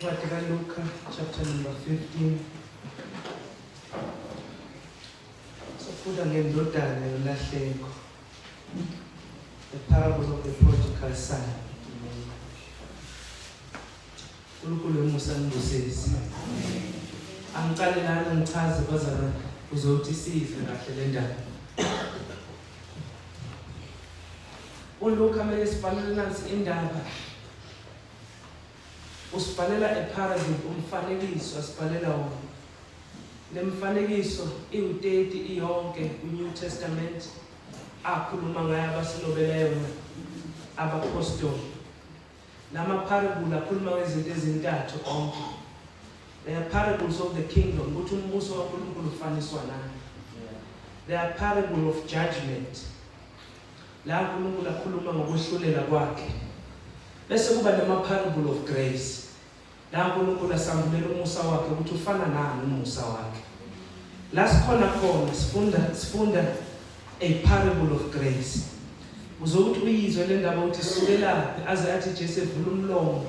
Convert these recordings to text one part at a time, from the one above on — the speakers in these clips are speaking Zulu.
Incwadi kaLuka chapter number 15. Sifunda ngendodana yolahleko. The parable of the prodigal son. uNkulunkulu wemusa nibusise. Angiqale lana ngichaze bazalwane uzothi sizwe kahle le ndaba. ULuka kumele sibhalele nansi indaba. Usibhalela a parable umfanekiso asibhalela wona. Lemfanekiso iwu-30 iyonke kwi-New Testament akhuluma ngayo abasilobela yona abaphostoli. Lama parable akhuluma ngezinto ezintathu onke. They are parables of the kingdom, ukuthi umbuso kaNkulunkulu ufaniswa nani. They are parable of judgment. La uNkulunkulu akhuluma ngokwehlulela kwakhe. Bese kuba nama parable of grace. La uNkulunkulu asambulela umusa wakhe ukuthi ufana nani umusa wakhe. La sikhona khona sifunda a parable of grace. Uzokuthi uyizwe le ndaba ukuthi sukelaphi aze athi Jesu evula umlomo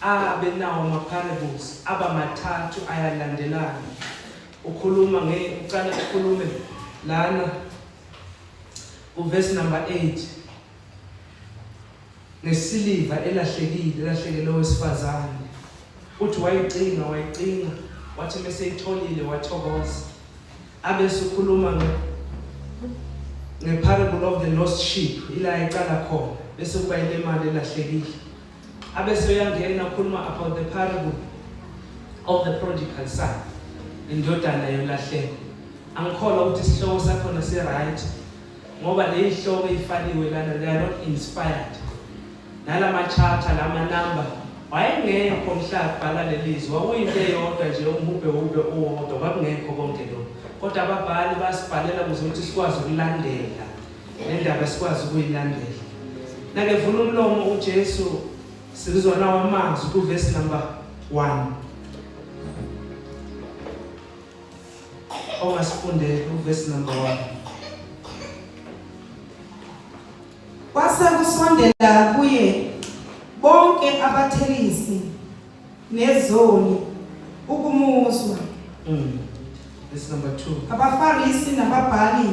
abe nawo ama parables aba mathathu ayalandelana. Ukhuluma nge uqala ukhulume lana kuverse number 8 ngesiliva elahlekile elahlekele owesifazane uthi wayicinga wayicinga wathi meseyitholile wathokoza abe esukhuluma nge-parable of the lost sheep ila eqala khona bese kuba ile mali elahlekile abese uyangena ukhuluma about the parable of the prodigal son indodana yolahleko angikholwa ukuthi isihloko sakhona si-right ngoba le yihloko eyifaniwe lana they are not inspired nalama chapter lama number wayengekho mhla kubhala lelizwi wawuyinto eyodwa nje umhubhe hubhe uwodwa kwakungekho konke lokho kodwa ababhali basibhalela ukuze ukuthi sikwazi ukulandela le ndaba sikwazi ukuyilandela nake vula umlomo uJesu sizwa nawo amazwi kuvesi number 1 ongasifundela uvesi number 1 Kwase kusondela kuye bonke abathelisi nezoni ukumuzwa. Verse number 2. AbaFarisi nababhali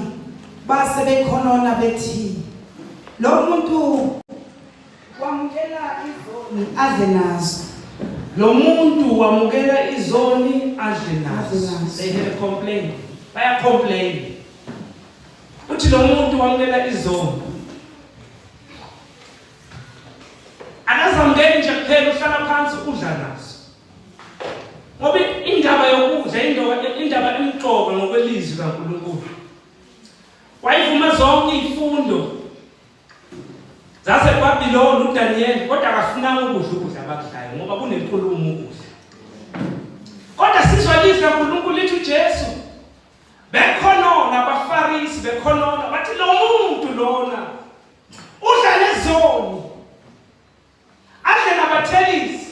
base bekhonona bethi, lo muntu wamukela izoni adle nazo. Lo muntu wamukela izoni adle nazo. They had a complaint. Baya complain. Uthi lo muntu wamukela izoni. Akazamukeli nje kuphela uhlala phansi udla nazo. Ngoba indaba yokudla indaba emqoka ngokwelizwi kaNkulunkulu. Wayivuma zonke izifundo zaseBhabhiloni uDaniyeli kodwa akafunanga ukudla ukudla abakudlayo ngoba kunenkulumo ukudla. Kodwa sizwa lizwi kaNkulunkulu lithi uJesu bekhonona abaFarisi bekhonona bathi lo muntu lona udla nezoni adle nabathelisi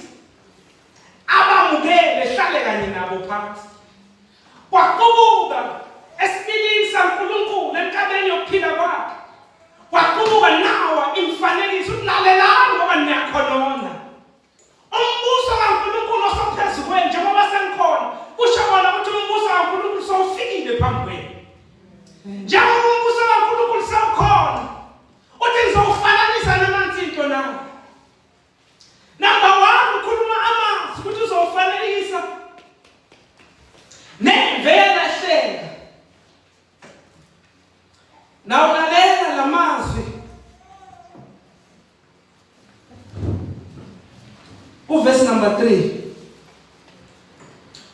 abamukele hlale kanye nabo phansi kwaqubuka esibilini saNkulunkulu enkabeni yokuphila kwakhe kwaqubuka nawa imfanekiso ulalelani ngoba niyakhonona Umbuso kaNkulunkulu osophezu kwenu njengoba sengikhona kusho kona ukuthi umbuso kaNkulunkulu sowufikile phambi kwenu. Njengoba umbuso kaNkulunkulu sewukhona uthi ngizowufananisa nanansi into na. Number 1 ukhuluma amazwi ukuthi uzowufanelisa nemvela hleka. Nawulalela lamazwi Kuvesi number 3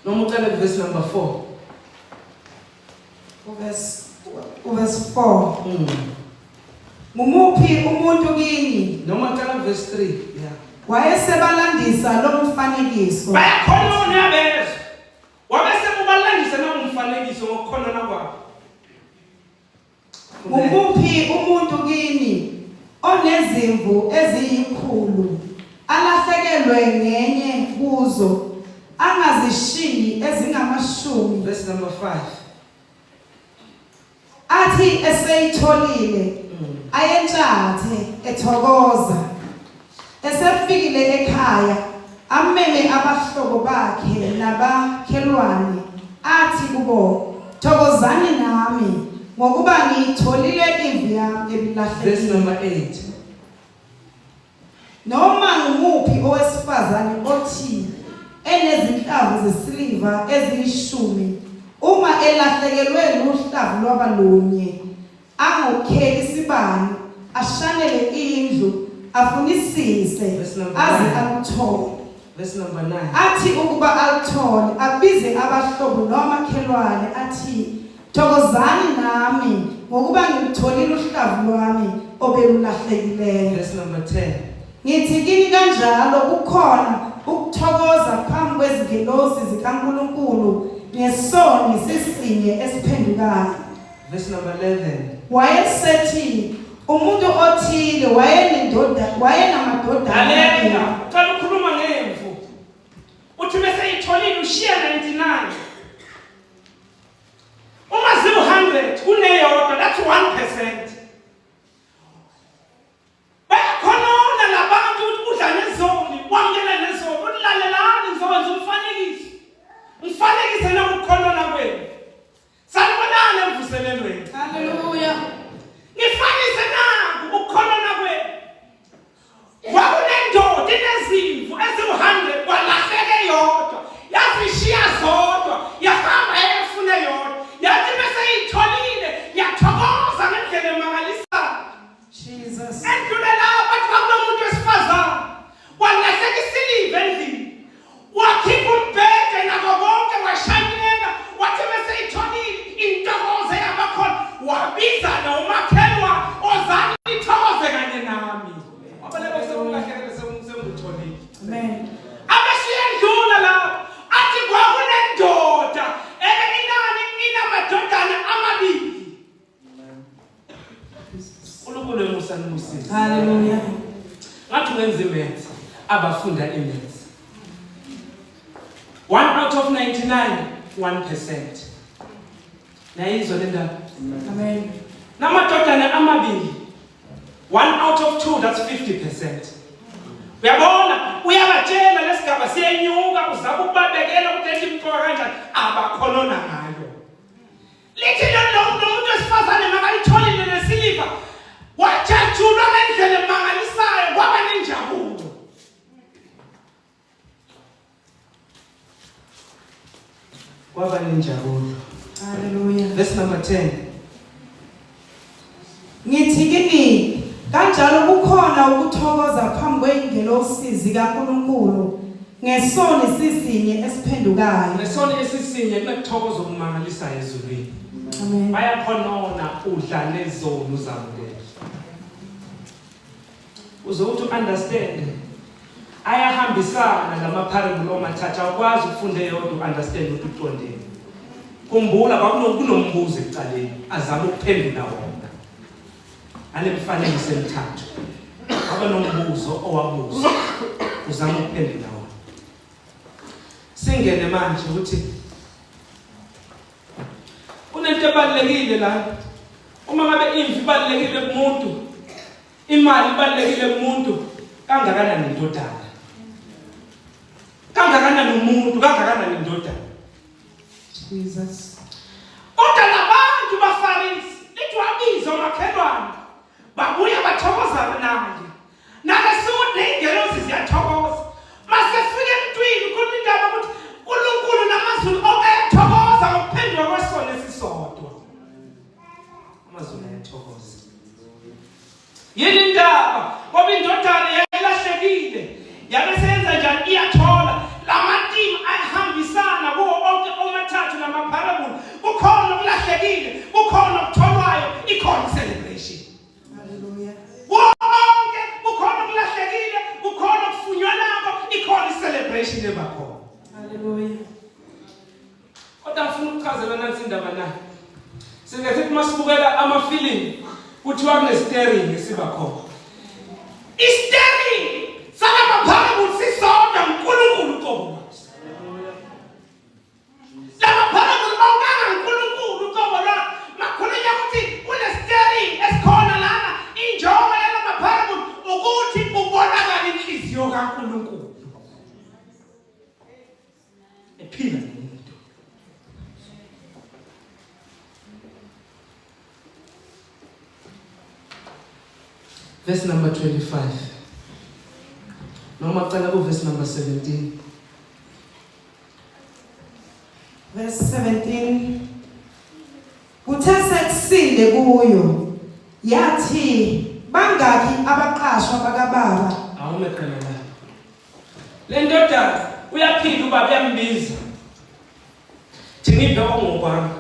noma uqale kuvesi number 4. Uvesi 4. Ngumuphi umuntu kini? Noma qala kuvesi 3. Yeah. Wayesebalandisa lo mfanekiso. Bayakhonona uyabezwa. Wabe sekubalandisa nangumfanekiso ngokukhonona kwabo. Ngumuphi umuntu kini onezimvu eziyikhulu alahlekelwe ngenye kuzo angazishiyi ezingamashumi Verse number 5. athi eseyitholile ayentshathe ethokoza esefikile ekhaya. Ameme abahlobo bakhe nabakhelwane athi kubo, Thokozani nami, ngokuba ngiyitholile imvu yami Verse ebilahlekile. number 8. Noma ngumuphi owesifazane othi enezinhlavu zesiliva eziyishumi, uma elahlekelwe luhlavu lwaba lunye, angokheli isibani, ashanele indlu, afunisise Verse number aze 9. aluthole. Verse number 9. Athi ukuba aluthole, abize abahlobo nomakhelwane athi, Thokozani nami, ngokuba ngilutholile uhlavu lwami obelulahlekileyo. Verse number 10. Ngithi kini kanjalo kukhona ukuthokoza phambi kwezingelosi zikaNkulunkulu ngesoni sisinye esiphendukayo. Verse number 11. Wayesethi umuntu othile wayenendoda wayenamadodana Lalela, uqala ukukhuluma ngemvu. Uthi bese itholile ushiya 99. Uma ziwu 100 kuneyodwa, that's 1%. Bayakhonona labantu ukuthi udla nezoni, wamukela nezoni, uthi lalelani ngizokwenza umfanekiso. Ngifanekise nokukhonona kwenu. Sanibonani emvuselelweni. Haleluya. Ngifanise naku ukukhonona kwenu. Kwakunendoda inezimvu eziwu-100 kwalahleka eyodwa. Yazishiya zodwa, yahamba yayofuna eyodwa. Yathi bese iyitholile, yathokoza ngendlela emangalisayo. Jesus. Endlule lapha athi kwakunomuntu wesifazane kwalahleka isiliva endlini. Wakhipha umbhede nako konke washanyela, wathi bese itholile intokozo eyabakhona, wabiza nomakhelwane ozani nithokoze kanye nami. Ngoba lelo sekulahlekele sengutholile. Amen. Abesiyendlula lapho athi kwakunendoda ebe inani inamadodana amabili. uNkulunkulu emusa nibusise. Hallelujah. Ngathi ungenza imaths, abafunda imaths. 1 out of 99, 1%. Nayizwa le ndaba. Amen. Namadodana amabili. 1 out of 2, that's 50%. Uyabona, uyabatshela lesigaba siyenyuka, uzama ukubabekela ukuthi lento imqoka kanjani, abakhonona ngayo. Lithi lo muntu wesifazane makayitholile lesiliva, wajatshulwa ngendlela emangalisayo, kwaba nenjabulo. Kwaba nenjabulo. Hallelujah. Verse number 10. Ngithi kini kanjalo kukhona ukuthokoza phambi kweingelosi zikaNkulunkulu ngesoni sisinye esiphendukayo. Nesoni esisinye kunokuthokoza okumangalisayo ezulwini. Amen. Bayakhonona udla nezoni uzamukela. Uzokuthi understand ayahambisana lama parable omathathu, awukwazi ukufunda eyodwa understand ukuthi uqondeni. Khumbula kwakunombuzo ekuqaleni azama ukuphendula wona. Ngale mfanekiso emithathu. Kwaba nombuzo owabuzwa uzama ukuphendula wona. Singene manje ukuthi kunento ebalulekile la. Uma ngabe imvu ibalulekile kumuntu, imali ibalulekile kumuntu, kangakanani indodana? Kangakanani umuntu, kangakanani indodana? Jesus. Kodwa labantu baFarisi lithi wabiza omakhelwane babuya bathokoza naye. Nalesuku ney'ngelosi ziyathokoza. Masefika emntwini khuluma indaba ukuthi uNkulunkulu namazulu onke ayathokoza ngokuphenduka kwesono esisodwa. Amazulu ayathokoza. Yini indaba? Ngoba indodana yayilahlekile. Yabe seyenza njani? Iyathola. Lamatimu ayahambisana kuwo onke omathathu lama-parable. Kukhona okulahlekile, kukhona okutholwayo, ikhona celebration. Hallelujah. Konke kukhona okulahlekile, kukhona okufunywa nako, ikhona celebration ebakhona. Hallelujah. Kodwa ngifuna ukuchazela nansi indaba na. Sike sithi masibukela amafilimu kuthiwa kune-steering esiba khona. I-steering salama parable sisodwa uNkulunkulu uqobo lwakhe. Lama parable onke angaNkulunkulu uqobo lwakhe. Makhulunywa ukuthi kune-steering esikhona lana, injongo yalama parable ukuthi kubonakale inhliziyo kaNkulunkulu. Ephila nomuntu. Verse number 25. Noma cela ku verse number 17. Verse 17 Kuthe sekusile kuyo yathi bangaki abaqashwa bakababa Awume khona la. Le ndoda uyaphila ubaba uyambiza. Thi ngiphe okungokwami.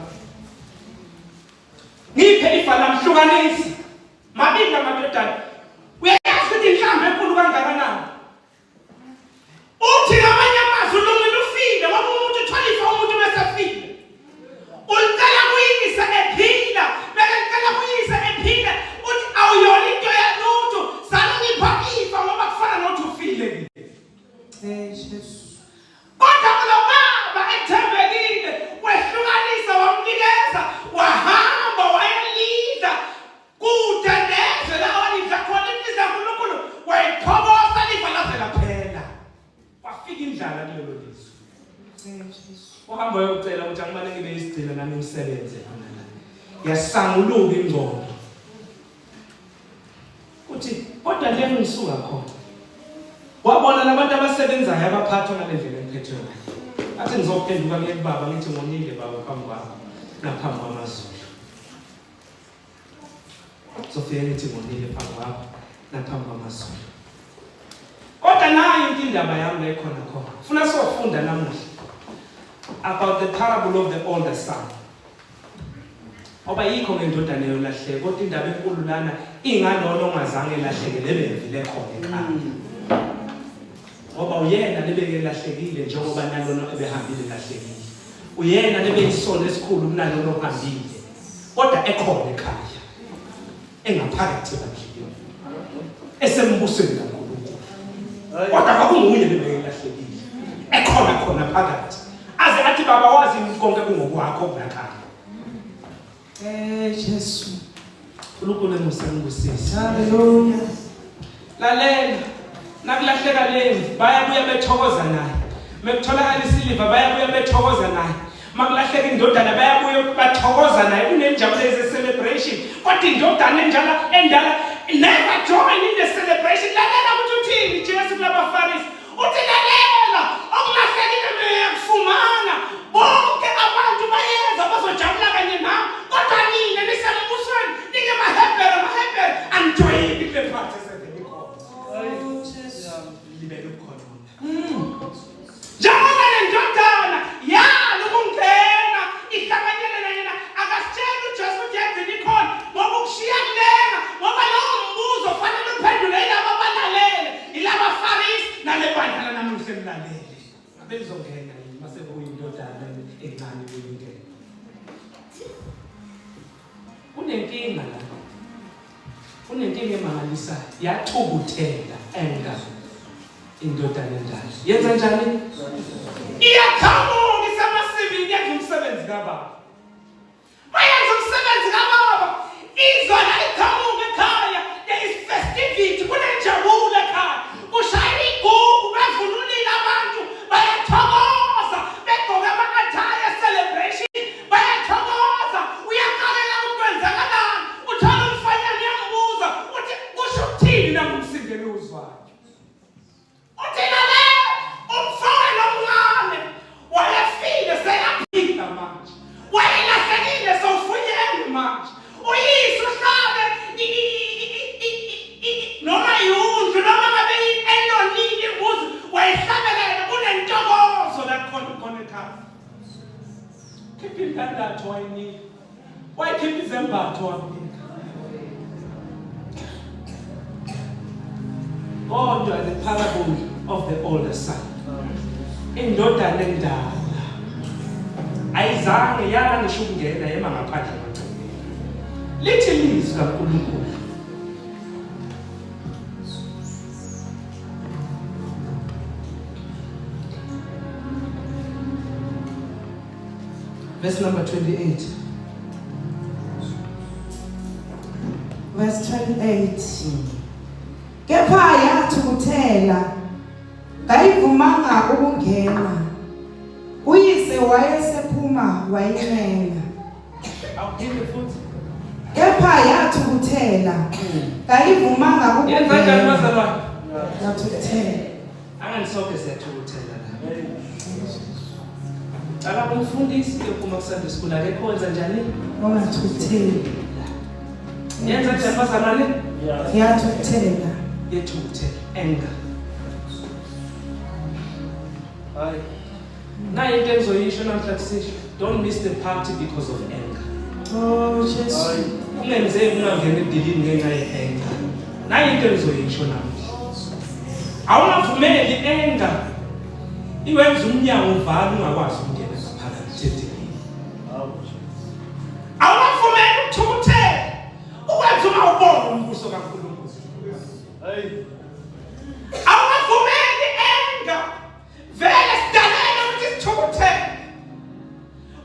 Ngiphe ifa lami hlukanisa. Mabili lamadodana. Uyayazi ukuthi inhlamba enkulu kangakanani. Uthi ngamanye amazwi ulungile ufile ngoba umuntu uthola ifa umuntu bese efile. Ulicela kuyise ephila, beke licela kuyise ephila, uthi awuyona into yalutho, sale ngipha ifa ngoba kufana nokuthi ufile. Eh Jesu. Kodwa lo baba ethembekile wehlukanisa wamnikeza wahamba wayelidla kude nezwe la walidla khona inhliziyo kaNkulunkulu wayithokoza lifa laze laphela. Kwafika indlala kulelo lizwe. Uhamba uyocela ukuthi angimane ngibe isigcila nami ngisebenze khona la. Yasanguluka ingqondo. Uthi kodwa le ngisuka khona. Wabona labantu abasebenzayo abaphathwa ngale ndlela engiphethwe ngayo. Athi ngizophenduka kuye kubaba ngithi ngonile baba phambi kwakho naphambi kwamazulu. Sofike ngithi ngonile phambi kwakho naphambi kwamazulu. Kodwa nayo into indaba yami la ikhona khona. Funa sofunda namuhla about the parable of the older son. Ngoba yikho ngendodana eyolahleka kodwa indaba enkulu lana ingalona ongazange elahleke lebevile khona ekhaya. Ngoba uyena lebeke elahlekile njengoba nalona ebehambile elahlekile. Uyena lebeyisono esikhulu kunalona ohambile. Kodwa ekhona ekhaya. Engaphakathi ebandleni. Esembusweni kaNkulunkulu. Kodwa kwakunguye lebeke elahlekile. Ekhona khona phakathi. Aze athi baba wazi konke kungokwakho kungakhaya. Eh Jesu. uNkulunkulu emusa ngibusise. Hallelujah. Lalela. Nakulahleka lemvu bayabuya bethokoza naye. Mekutholakala isiliva bayabuya bethokoza naye. Makulahleka indodana bayabuya bathokoza naye kunenjabulo eze celebration. Kodwa indodana enjala endala never join in the celebration. Lalela ukuthi uthini Jesu kulabafarisi. Uthi lalela, okulahlekile niyakufumana. Bonke abantu bayeza bazojabula kanye nami, kodwa nina nisembusweni, ningemaHebheru, amaHebheru anijoyini kule phathi esevele ikhona. Libele ukhona. Njengoba le ndodana yala ukungena ihlanganyele naye na akasitsheli uJesu ukuthi yagcina ikhona ngoba ukushiya kulenga ngoba lowo mbuzo fanele uphendule yilaba abalalele yilaba Farisi nale bandla lanamuhla elilalele. Abezongena yini mase kuyindodana encane kuyingena. Kunenkinga la. Kunenkinga emangalisayo. Yathukuthela anger indodana endala. Yenza njani? Iyaqhamuka isemasimini yenza umsebenzi kababa. Bayenza umsebenzi kababa. Izwa la iqhamuka ekhaya. There is festivity, kunenjabulo ekhaya. Kushaya igugu, bevunulile abantu, bayathokoza, begqoke ama-attire celebration, bayathokoza. Uyaqalela ukuthi kwenzakalani. Uthola umfanyana uyambuza, uthi kusho ukuthini nangumsindo eliwuzwayo. Uthi lalela, umfowenu omncane wayefile seyaphila manje. Wayelahlekile sewufunyene manje. Uyise uhlabe noma yundlu noma ngabe enonile imbuzi wayihlabela yena kunentokozo la khona khona ekhaya. Khipha indandatho wayinika. Wayikhipha izembatho wamnika. Kodwa the parable of the older son. Indodana endala ayizange yala ngisho ukungena yema ngaphandle emagcekeni. Lithi ilizwi kaNkulunkulu Verse number 28. Verse 28. Kepha yathukuthela kayivumanga ukungena. Wayesephuma wayincenga. Awuphinde futhi. Kepha yathukuthela, kayivumanga Yenza njani, ukungena. bazalwane? Yathukuthela. Anganisoke siyathukuthela la. Cala umfundisi ke kuma ku-Sunday school, akekho wenza njani? Ongathukutheli. Yenza njani, bazalwane? Yathukuthela. Yethukuthela, anger. Hayi, nayi into engizoyisho namhla kusisho: don't miss the party because of anger. Oh Jesu. Kungenzeki ungangena edilini ngenxa ye-anger. Nayi into engizoyisho namhla: awungavumeli i-anger iwenza umnyango uvale, ungakwazi ukungena ngaphakathi edilini. Awungavumeli ukuthukuthela ukwenza ungawuboni umbuso kaNkulunkulu. Awungavumeli anger. Vele sidalele ukuthi sithukuthele,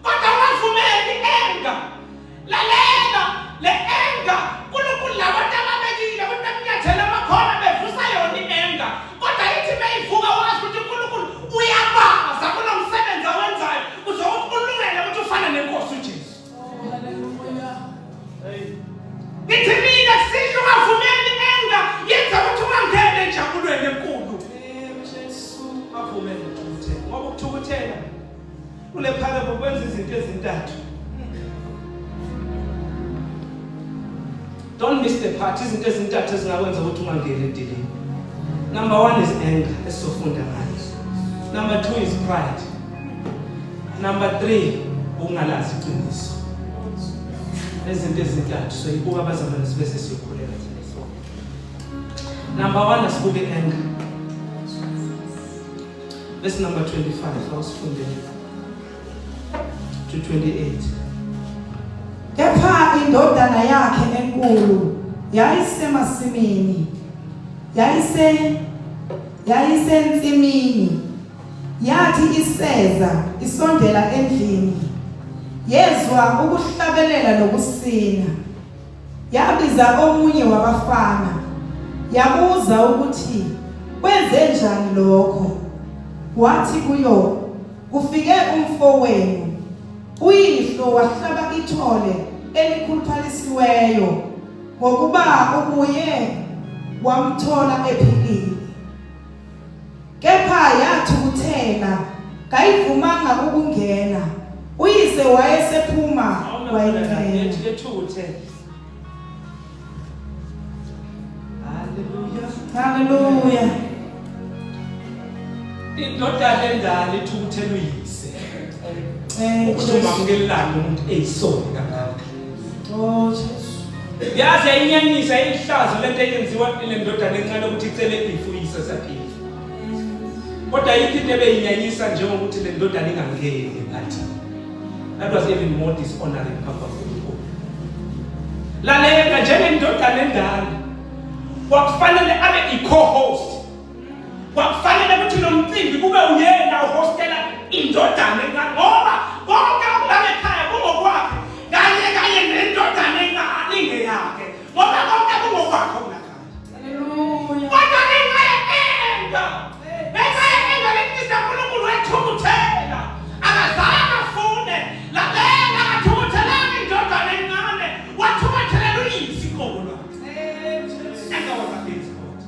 kodwa ungavumeli anger. Lalela, le anger uNkulunkulu labantu ababekile ukuthi bekunyathela amakhona bevusa yona i-anger, kodwa ithi meyivuka wazi ukuthi uNkulunkulu uyabaza kulo msebenzi awenzayo uzokuthi ulungele ukuthi ufane nenkosi uJesu. Ngithi mina kusihlwa, ungavumeli anger yenza ukuthi ungangeni enjabulweni enkulu. Avumele ukuthukuthela, ngoba ukuthukuthela kule parable kwenza izinto ezintathu. Don't miss the party. Izinto ezintathu ezingakwenza ukuthi ungangeni edilini: number one is anger, esizofunda ngayo; number two is pride; number three, ukungalazi iqiniso. Izinto ezintathu soyibuka, abazalwane, sibe sesiyokhuleka thina sonke. Number one, asibuke anger. Verse number 25, awusifundele to 28. Kepha indodana yakhe enkulu yayisemasimini, yayisensimini. Yathi iseza isondela endlini, yezwa ukuhlabelela nokusina. Yabiza omunye wabafana, yabuza ukuthi kwenze njani lokho. Wathi kuyo, kufike umfowenu, uyihlo wahlaba ithole elikhuluphalisiweyo, ngokuba ubuye wamthola ephilile. Kepha yathukuthela, kayivumanga ukungena. Uyise wayesephuma wayincenga. Yethukuthela. Haleluya. Haleluya. Indodana endala ithukuthela uyise ukuthi Jesu. umamukelelani umuntu eyisoni kangaka. Oh Jesu. Yazi yayinyanyisa, ihlazo lento eyenziwa ile ndodana encane ukuthi icele ifu uyise saphila, kodwa ayikho into ebeyinyanyisa njengokuthi le ndodana ingangeni ephathini. That was even more dishonoring phambi kwaNkulunkulu. Lalela, njengendodana endala kwakufanele abe i-co-host, kwakufanele ukuthi lo mcimbi kube uyena uhostela indodana encane, ngoba konke okulala ekhaya kungokwakhe, kanye kanye nendodana encane ingeyakhe, ngoba konke kungokwakhe okulakhaya. Haleluya. Kodwa ngenxa ye-anger lenhlisa, uNkulunkulu wethukuthela, akazange afune. Lalela, akathukuthelanga indodana encane, wathukuthelela uyise iqobo lwakhe. Anger was against God.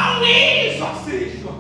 Awungizwa kusihlwa?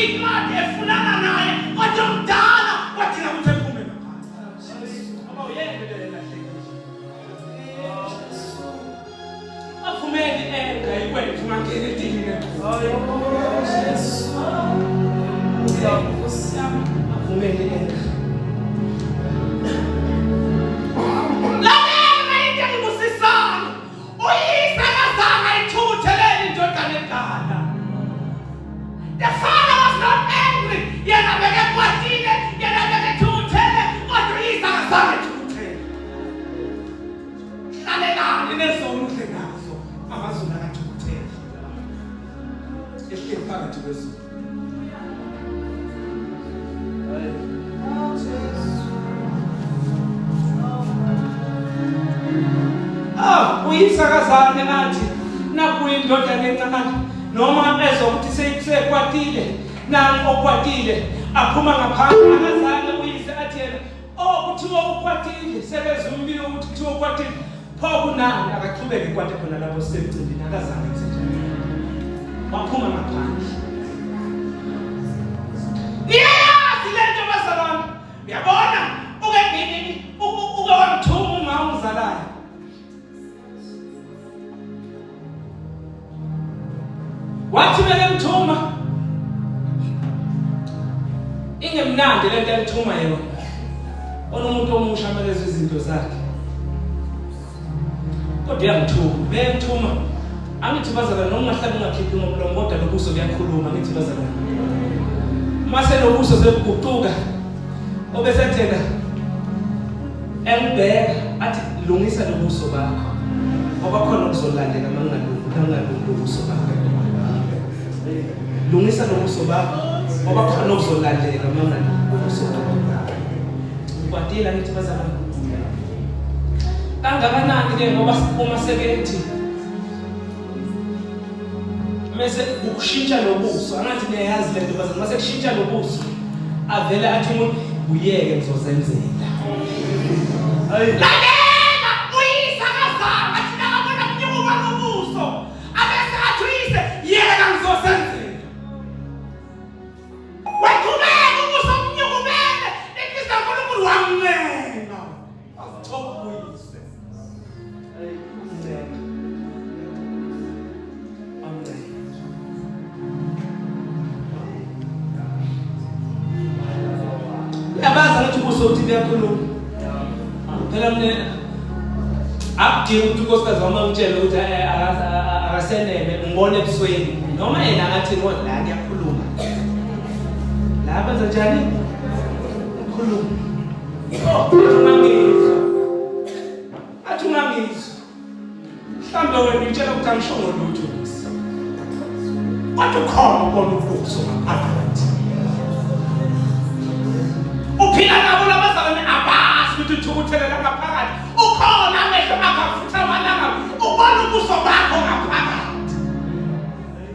incwadi efunana naye, kodwa umdala kwadinga ukuthi ephume ngaphandle. Ngoba uyena belahlekile. Avumeli enga ikwenza ungangena edilini. Jesu. Nkosi yami. Avumeli enga. Lalela into engibusisayo. Uyise akazange ayithukuthelele indodana endala. The father was not angry. Yena bekekwatile, yena bekethukuthele, kodwa uyise akazange ethukuthele. Hlalelani nezono udle nazo. Amazulu akathukuthele. Ehleli phakathi kwezulu. Oh Jesu. Ah, uyise akazange athi naku indodana encane noma ezokuthi sekwatile nangu okwatile aphuma ngaphandle akazange uyise athi yena oh kuthiwa ukwatile sebeza umbiko ukuthi kuthiwa ukwatile pho kunani akaqhubeke ekwate khona lapho sisemcimbini akazange enze njalo waphuma ngaphandle. Niyayazi le nto bazalwane. Uyabona uke nini uke wamthuma uma umzalayo wathi bekemthuma ingemnandi lento emthuma yona onomuntu omusha amalezwe izinto zakhe kodwa uyangithuma bemthuma angithi bazalwane noma ungahlala ungakhiphi ngomlomo kodwa lobuso buyakhuluma angithi bazalwane mase lobuso sebuguquka obesethena engibheka athi lungisa lobuso bakho ngoba khona okuzolandela mangingalungi mangingalungi lobuso bakho lungisa lobuso bakho ngoba khona okuzolandela mangingalungi lobuso bakho ukwatile angithi bazalwane kangakanani ke ngoba uma sekethi mese ukushintsha lobuso angathi niyayazi lento bazalwane mase kushintsha lobuso avele athi umuntu uyeke ngizozenzela. Lalela uyise akazange athi nakabona kunyuka lobuso abese athi uyise yeka ngizozenzela. Waqhubeka ubuso bunyukubele inhliziyo kaNkulunkulu wamncenga wazithoba kuyise. Amncenga. Amncenga. Uyabazi angithi ubuso ukuthi buyakhuluma. Phela mina akudingi ukuthi unkosikazi wami angitshele ukuthi akaseneme ngibone ebusweni noma yena angathi ngo la kuyakhuluma. La benza njani? Ukhuluma. Oh, ungangizwa. Athi ungangizwa. Mhlawumbe wena uyitshela ukuthi angishongo lutho Nkosi. Kodwa ukhona ubona ubuso ngaphakathi. Uphila nabo labazalwane abazi ukuthi uthukuthelela ngaphakathi. Ukhona amehlo akho afutha amalanga. Ubona ubuso bakho ngaphakathi.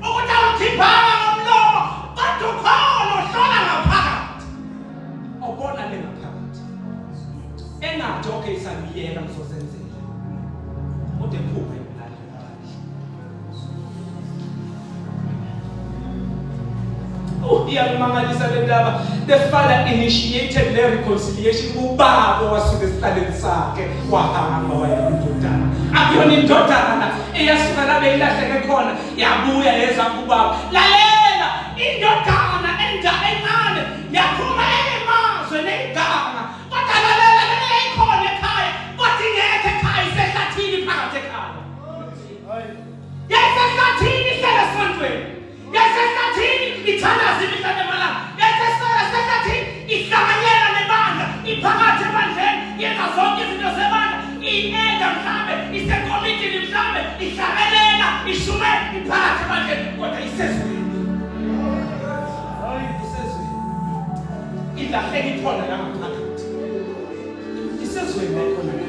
Ukuthi awukhiphanga ngomlomo kodwa ukhona ohlola ngaphakathi. Obona le ngaphakathi. Engathi okay sangiyeka ngizozenzela. Kodwa ephuphe ngale ngaphandle. Oh, iyangimangalisa le ndaba. The father initiated the reconciliation. Ubaba wasuka esihlaleni sakhe wahamba waya kwindodana. Akuyona indodana eyasuka la beyilahleke khona yabuya yeza kubaba. Lalela indodana enja encane yaphuma emazwe negama. Kodwa lalela lena yayikhona ekhaya kodwa ingekho ekhaya isehlathini phakathi ekhaya. Yayisehlathini ihlele esontweni. Yayisehlathini ithandaza imihla nemalanga. Yayisehlathini ihlanganyela nebandla, iphakathi ebandleni, yenza zonke izinto zebandla, i-elder mhlambe, isekomitini mhlambe, ihlabelela, ishumayela, iphakathi ebandleni kodwa isezweni. Isezweni. Ilahleke ikhona la ngaphakathi. Isezweni la ikhona la.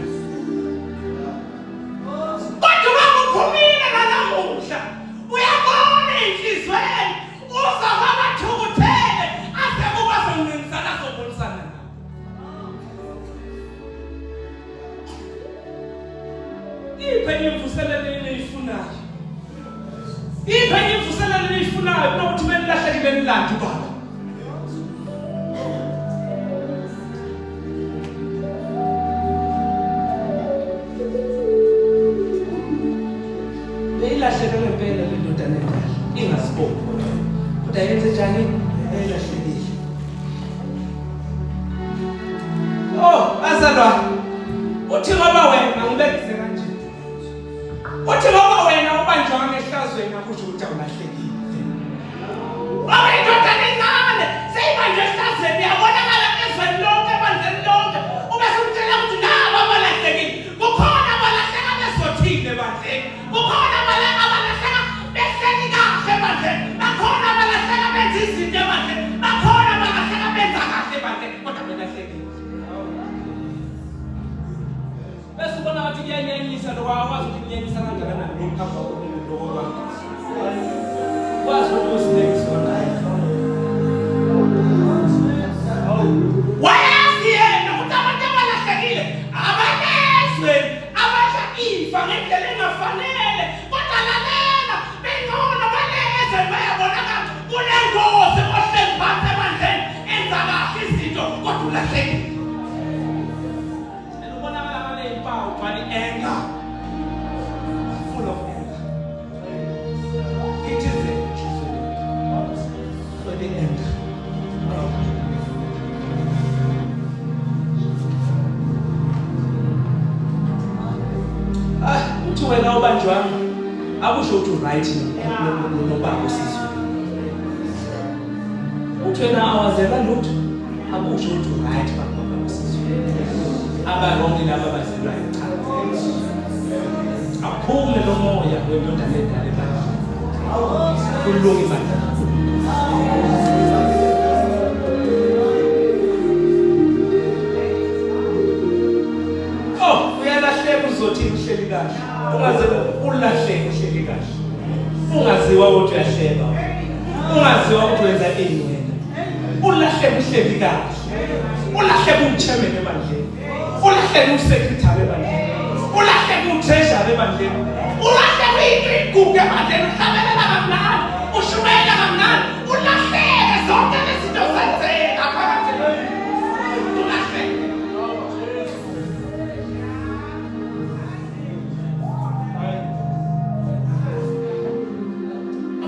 Kodwa ubaba uphumile nanamuhla. Uyabona enhliziyweni uza kwabathukuthele aze kuba zoncintisana azobonisana nabo. Iphe enye imvuselelo eniyifunayo. Iphe enye imvuselelo eniyifunayo kunokuthi benilahlekile nilande ubaba. Kodwa yenze njani? Elahlekile. Oh, azalwa. Uthi ngoba wena ngibekise kanje. Uthi ngoba wena ubanjwa ngehlazweni akusho ukuthi awulahlekile. Ngoba indodana encane seyibanjwe ehlazweni yabonakala ezweni lonke ebandleni lonke. Ube sumtshela ukuthi nabo abalahlekile. Kukhona abalahleka bezothile ebandleni. Kukhona abalahleka behleli kahle ebandleni. Bakhona abalahleka benza izinto ebandleni. Bakhona abalahleka benza kahle ebandleni kodwa belahlekile. Bese ubona ngathi kuyanyanyisa lokho awazi ukuthi kunyanyisa kangakanani lokhu phambi kwakho lokho kwakho. Wazi ukuthi usinekiswa naye. Wayazi yena ukuthi abantu abalahlekile abalezweni abadla ifa ngendlela engafanele kodwa lalela bengcono balezweni bayabonakala kunengozi ohleli phansi ebandleni enza kahle izinto kodwa ulahlekile. And ubonakala ngale mpawu gcwala i-anger. Full of anger. Phithizela enhliziyweni yakhe. Gcwele i-anger. Ah, uthi wena ubanjwanga akusho ukuthi uright nobaba osizweni. Uthi wena awazelwa lutho akusho ukuthi uright baba osizweni. Abarongi laba abazelwayo cha. Aphume lo moya wendodana endala ebandleni. Kulunga ibandla. Oh, uyalahleka uzothi uhleli kahle. Ungaze ulahleke uhleli kahle. Ungaziwa ukuthi uyahleba. Ungaziwa ukuthi wenza ini wena. Ulahleke uhleli kahle. Ulahleke uchairman ebandleni. Ulahleke usecretary ebandleni. Ulahleke utreasurer ebandleni. Ulahleke igugu ebandleni uhlabelela kamnandi, ushumayela kamnandi, ulahleke zonke lezi zinto zenzeka phakathi. Ulahleke.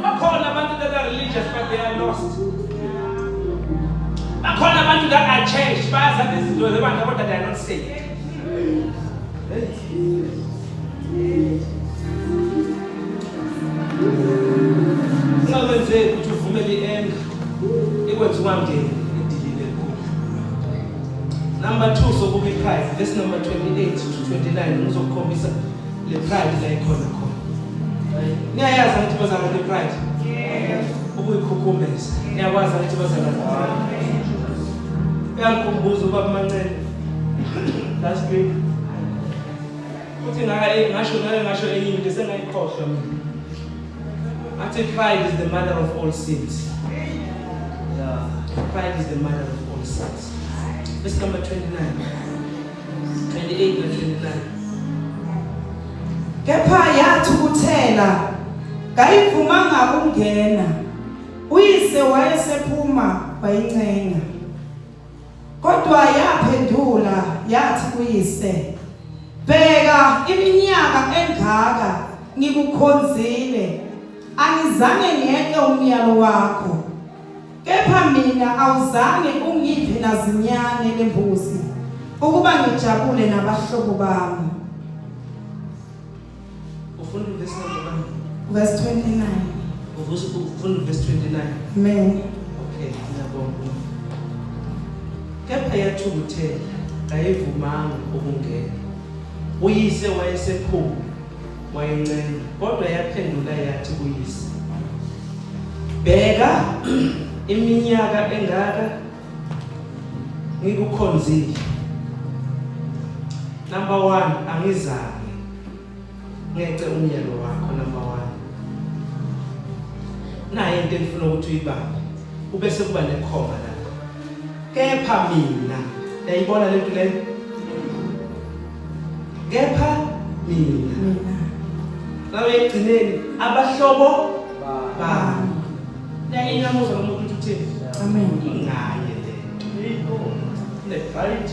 Bakhona abantu that are religious but they are lost. Bakhona abantu that are church bayazazi izinto zebandla kodwa they are not saved. Ungakwenzeki ukuthi uvumele i-anger ikwenze ungangeni edilini elikhulu. Number 2 sobuka i-pride, verse number 28 to 29 ngizokukhombisa le pride la ikhona khona. Niyayazi angithi bazalwane i-pride? Ukuyikhukhumeza. Niyakwazi angithi bazalwane? Uyangikhumbuza ubaba Mancane last week. Uthi ngasho ngake ngasho enye into sengayikhohlwa mina. Athi pride is the mother of all sins. Yeah. Pride is the mother of all sins. Verse number 29. 28 and 29. Kepha yathukuthela kayivumanga ukungena. Uyise wayesephuma wayincenga. Kodwa yaphendula yathi kuyise, "Bheka iminyaka engaka ngikukhonzile, angizange ngiyeke umyalo wakho. Kepha mina awuzange ungiphe nazinyane lembuzi ukuba ngijabule nabahlobo bami." Ufunda verse number 1. Verse 29. Ufunda verse 29. Amen. Okay, ngiyabonga. Kepha yathukuthela kayivumanga ukungena. Uyise wayesephuma wayencenga, kodwa yaphendula yathi kuyise, "Bheka iminyaka engaka ngikukhonzile. Number 1, angizange ngece umyalo wakho number 1. Naye into engifuna ukuthi uyibambe ubese kuba nekhoma la. Kepha mina, uyayibona lento leyo? Kepha mina. Nawe ekugcineni abahlobo bami. Niyayinyamuza lo muntu ukuthi uthini? Amen. Ingaye le nto. Une-pride.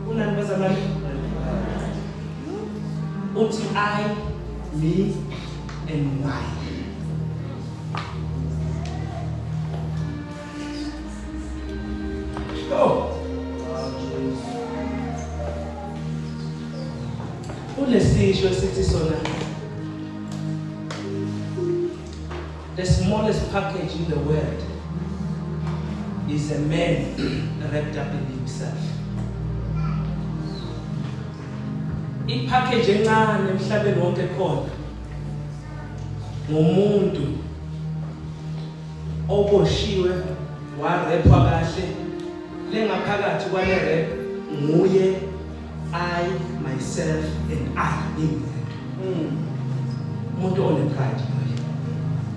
Unani bazalwane? Uthi I, me and mine. Kunesisho esithi sona, the smallest package in the world is a man wrapped up in himself. Ipackage encane emhlabeni wonke khona ngumuntu oboshiwe, warepwa kahle, lengaphakathi kwale wrap nguye, I, myself and I, umuntu one pride loyo.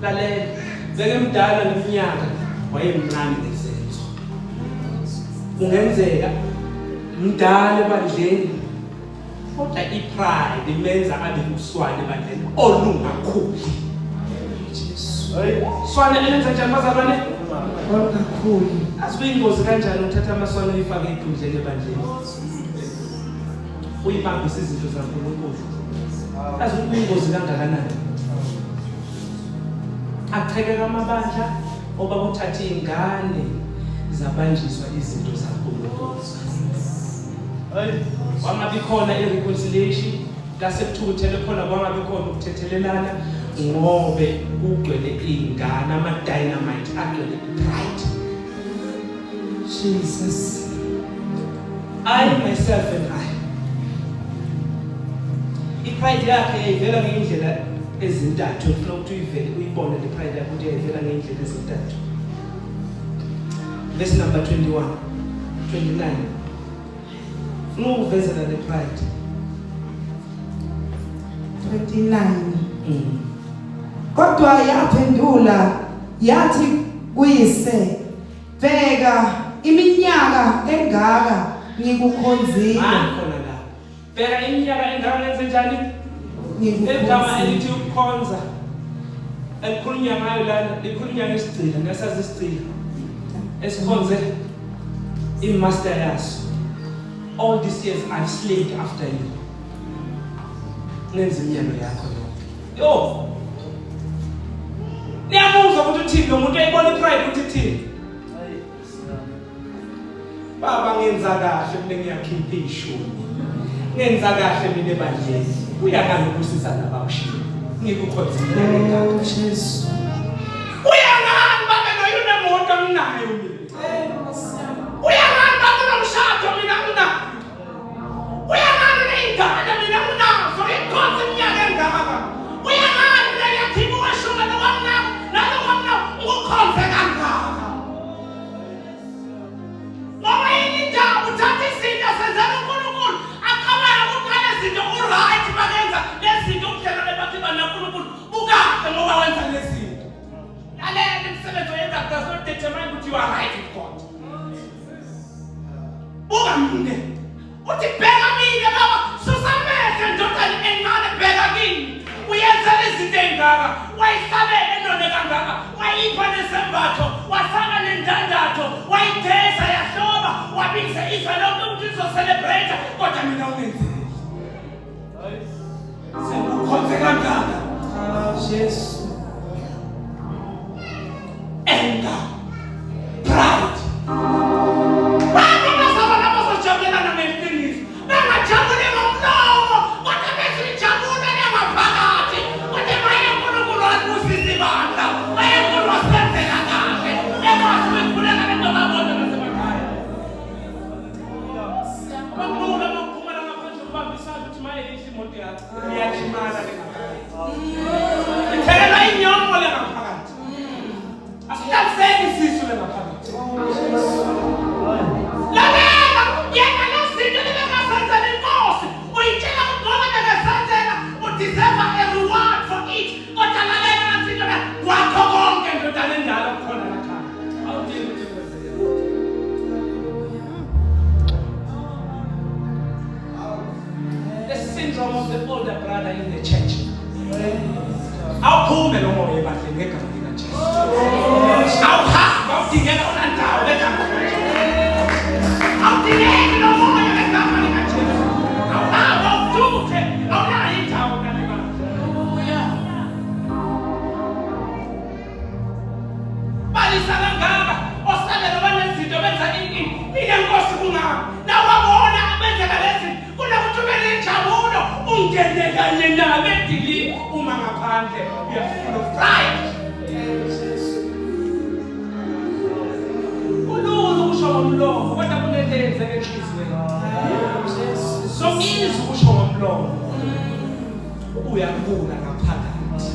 Lalela, bekemdala ngeminyaka, wayemncane ngezenzo. Kungenzeka mdala ebandleni, kodwa ipride imenza abe uswane ebandleni olungakhuli. Swane elenza njani, bazalwane? Olungakhuli. Asikuyingozi kanjani ukuthatha amaswane uyifake enkundleni ebandleni, uyibambise izinto zaNkulunkulu? Azi kuyingozi kangakanani? Aqhekeka amabandla oba kuthatha iy'ngane zabanjiswa izinto zaNkulunkulu. Kwangabi khona i-reconciliation, lasekuthukuthele khona, kwangabi khona ukuthethelelana, ngobe kugcwele iy'ngane, ama-dynamite agcwele i-pride. Jesus. I, myself and I. I-pride yakhe yayivela ngey'ndlela ezintathu. Ngifuna ukuthi uyivele, uyibone le pride yakhe ukuthi yayivela ngey'ndlela ezintathu. Verse number 21, 29. Funa ukuvezela le pride. 29. Kodwa yaphendula yathi kuyise, bheka, iminyaka engaka ngikukhonzile. Mani khona la. Bheka, iminyaka engaka ngenze njani? Igama Ngikukhonzile. Elithi ukukhonza elikhulunywa ngayo lana likhulunywa ngesigcila. Niyasazi isigcila esikhonze imaster yaso. All these years I've slaved after you, ngenza imiyalo yakho yonke. Yo, niyamuzwa ukuthi uthini lo muntu? Uyayibona ipride ukuthi ithini? Baba, ngenza kahle mina, ngiyakhipha ishumi, ngenza kahle mina ebandleni, uyangani ukusiza nabawushiye ngikukhonze iminyaka engaka? Oh Jesu. Uyangani babe loyo unemoto, anginayo mina? Uyangani babe unomshado, mina nginayo? Uyangani uney'ngane, mina nginazo? Ngikhonze iminyaka engaka. Uyangani mina ngiyakhipha ukweshumi nokwamnako nalokwamnako, ngikukhonze kangaka? Ngoba yini indaba uthatha izinto senzela uNkulunkulu, acabanga ukuthi ngale zinto uright, bakenza lezi zinto ubudlelwane bakhe banaNkulunkulu bukahle ngoba wenza lezi zinto. Lalela, imisebenzi oyenza does not determine ukuthi you are right with God. Buka mina, uthi bheka mina baba, susa amehlo ndodana encane, bheka kimi. Uyenzela izinto ey'ngaka, wayihlabela enone kangaka, wayipha nesembatho, wafaka nendandatho, wayigeza yahloba, wabiza izwe lonke ukuthi lizocelebrate, kodwa mina ungenzeli. Sekukhonze kangaka. Jesu. Anger, pride. Baba, bazalwane abazojabulelana ngeqiniso, bengajabuli ngomlomo, kodwa bezijabula nengaphakathi kodwa maye uNkulunkulu walibusisa ibandla, maye uNkulunkulu wasenzela kahle, ekwazi ukuyikhuleka lento babodwa nasemakhaya. Abakulula uma uphuma la ngaphandle ubambe isandla uthi maye lihle imoto yakho, iyalimala lengaphakathi, ithelela inyongo lengaphakathi, asihlaliseki isisu lengaphakathi. Lalela, yena lezinto lebekazenzela inkosi, uyitshela ukuthi ngoba bekazenzela udeserve a reward for it. Kodwa lalela nansi into le, kwakho konke ndodana endala kukhona lakhaya. Awudingi ukuthi kwenzeke. The syndrome of the older brother in the church. Awuphume lo moya ebandleni ngegama likaJesu. Awuhambe, awudingeka unandawo ngegama likaJesu. Awudingeki lo moya ngegama likaJesu. Awuhambe, awuthuthe, awunayo indawo kale bandla. Balisa kangaka osabelo banezinto benza ini, mina nkosi kungami nawabona benzeka lezi, kunokuthi ube nenjabulo ungene. Ungene kanye nabo edilini uma ngaphandle you are full of pride. Kulula ukusho ngomlomo kodwa kunento eyenzeka enhliziyweni. So izwi ukusho ngomlomo uyakhula ngaphakathi.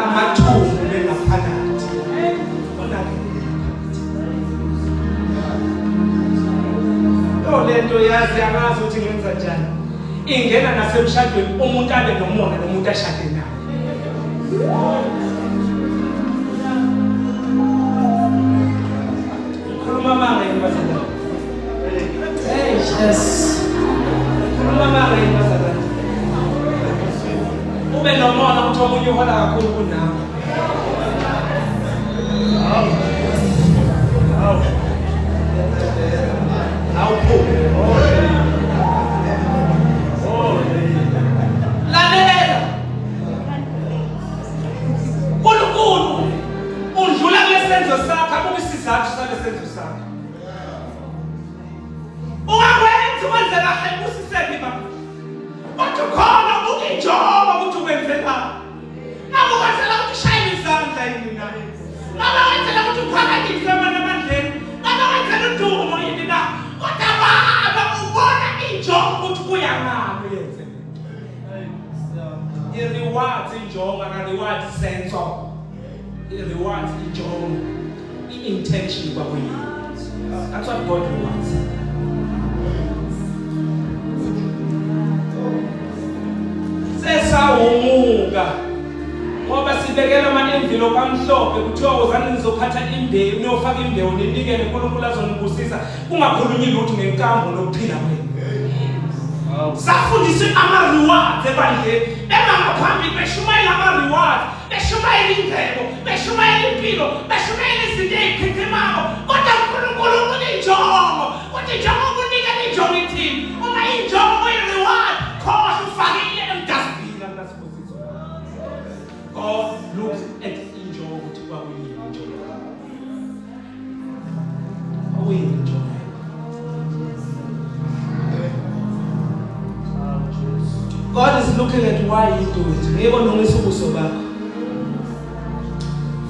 Amathumbu bengaphakathi. Onakele ngaphakathi. Yo lento yazi angazi ukuthi ngenza njani. Ingena nasemshadweni umuntu abe nomona nomuntu ashade naye. Khuluma amanga yini bazalwane? Hey, yes. Khuluma amanga yini bazalwane? Ube nomona ukuthi omunye uhola kakhulu kunawe. Awuphume. Lalela. uNkulunkulu undlula kulesenzo sakho abuke isizathu salesenzo sakho. Ungakwenzi wenze kahle usisephi baba. Kodwa khona ubuka injongo ukuthi ukwenzelani. Ngabe ukwenzela ukuthi ushayele izandla yini na? Ngabe wenzela ukuthi uphakamise abantu ebandleni? Ngabe wenzela udumo yini na? Kodwa baba ubona injongo ukuthi kuya ngani uyenze. I-rewards injongo aka-reward senso. I-rewards injongo. I-intention kwakuyini. That's what God rewards. Sesawumuka ngoba sibekela ama-envelope amhlophe kuthiwa wozani nizophatha imbewu niyofaka imbewu ninikele uNkulunkulu azonibusisa kungakhulunyi lutho ngenkambo nokuphila kwenu. Safundiswa ama-rewards ebandleni bema ngaphambili beshumayela ama-rewards beshumayela ingcebo beshumayela impilo beshumayela izinto ey'chichimako kodwa uNkulunkulu unenjongo kodwa injongo ukunikela injongo ithini uma injongo kuyi-reward khohlwa ufakile emdustbin akunasibusiso. God looks at injongo ukuthi kwakuyini injongo kwakuyini injongo. God is looking at why you do it. Ngeke lungisa ubuso bakho.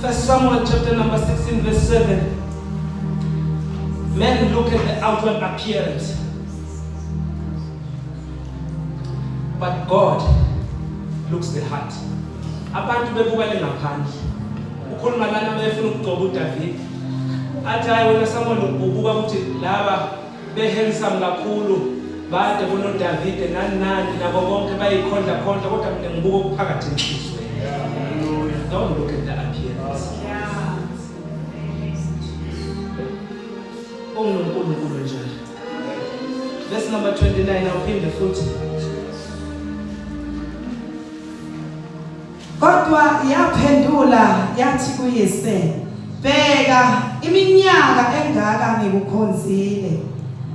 First Samuel chapter number 16 verse 7. Men look at the outward appearance. But God looks the heart. Abantu bebuka lengaphandle. Ukhuluma lana befuna ukugcoba uDavid. Athi hayi wena Samuel ubuka ukuthi laba behandsome kakhulu bade kunoDavide nani nani nabo bonke bayikhondla khondla kodwa mina ngibuka okuphakathi enhliziyweni. Don't look at the appearance. UnguNkulunkulu njalo. Verse number 29 awuphinde futhi. Kodwa yaphendula yathi kuyise, Bheka, iminyaka engaka ngikukhonzile,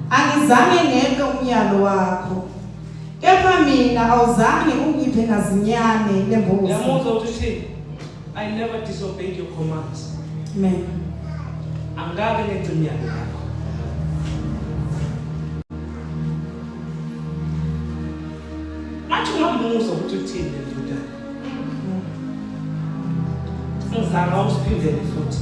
angizange ngeqe umyalo wakho. Kepha mina awuzange ungiphe nazinyane lembuzi. Uyamuzwa ukuthi uthini? I never disobeyed your commands. Amen. Angikake ngeqe imiyalo yakho. Ngathi ungamuzwa ukuthi uthini le ndodana. Ngizama usiphindele futhi.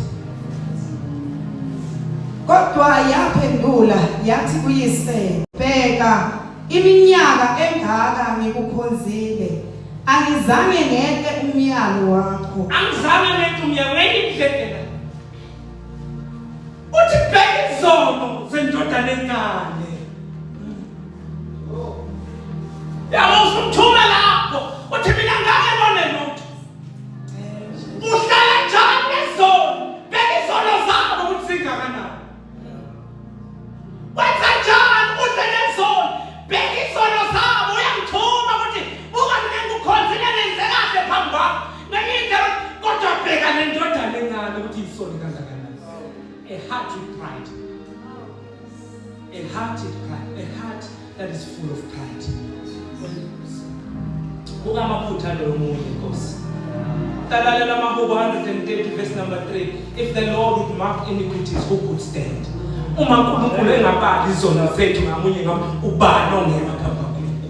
Kodwa yaphendula yathi kuyise, Bheka, iminyaka engaka ngikukhonzile, angizange ngeqe umyalo wakho. Angizange ngeqe umyalo ngenye indlela. Uthi bheka izono zendodana encane. Yabo usumthuma lapho uthi mina ngake ngone lutho. Uhlala njani nezono? Bheka izono zabo ukuthi zingakanani. Wenza njani udle nezono? Bheka izono zabo uyangithuma ukuthi buka mina ngikukhonzile ngenze kahle phambi kwakho. Ngenye indlela kodwa bheka nendodana encane ukuthi isoni kangakanani. A heart with pride. A heart with pride. A heart that is full of pride. Buka amaphutha aloyo munye Nkosi. Talalela amahubo 130 verse number 3. If the Lord would mark iniquities, who could stand? Uma uNkulunkulu engabali izono zethu ngamunye ngamunye, ubani ongema phambi kaNkulunkulu?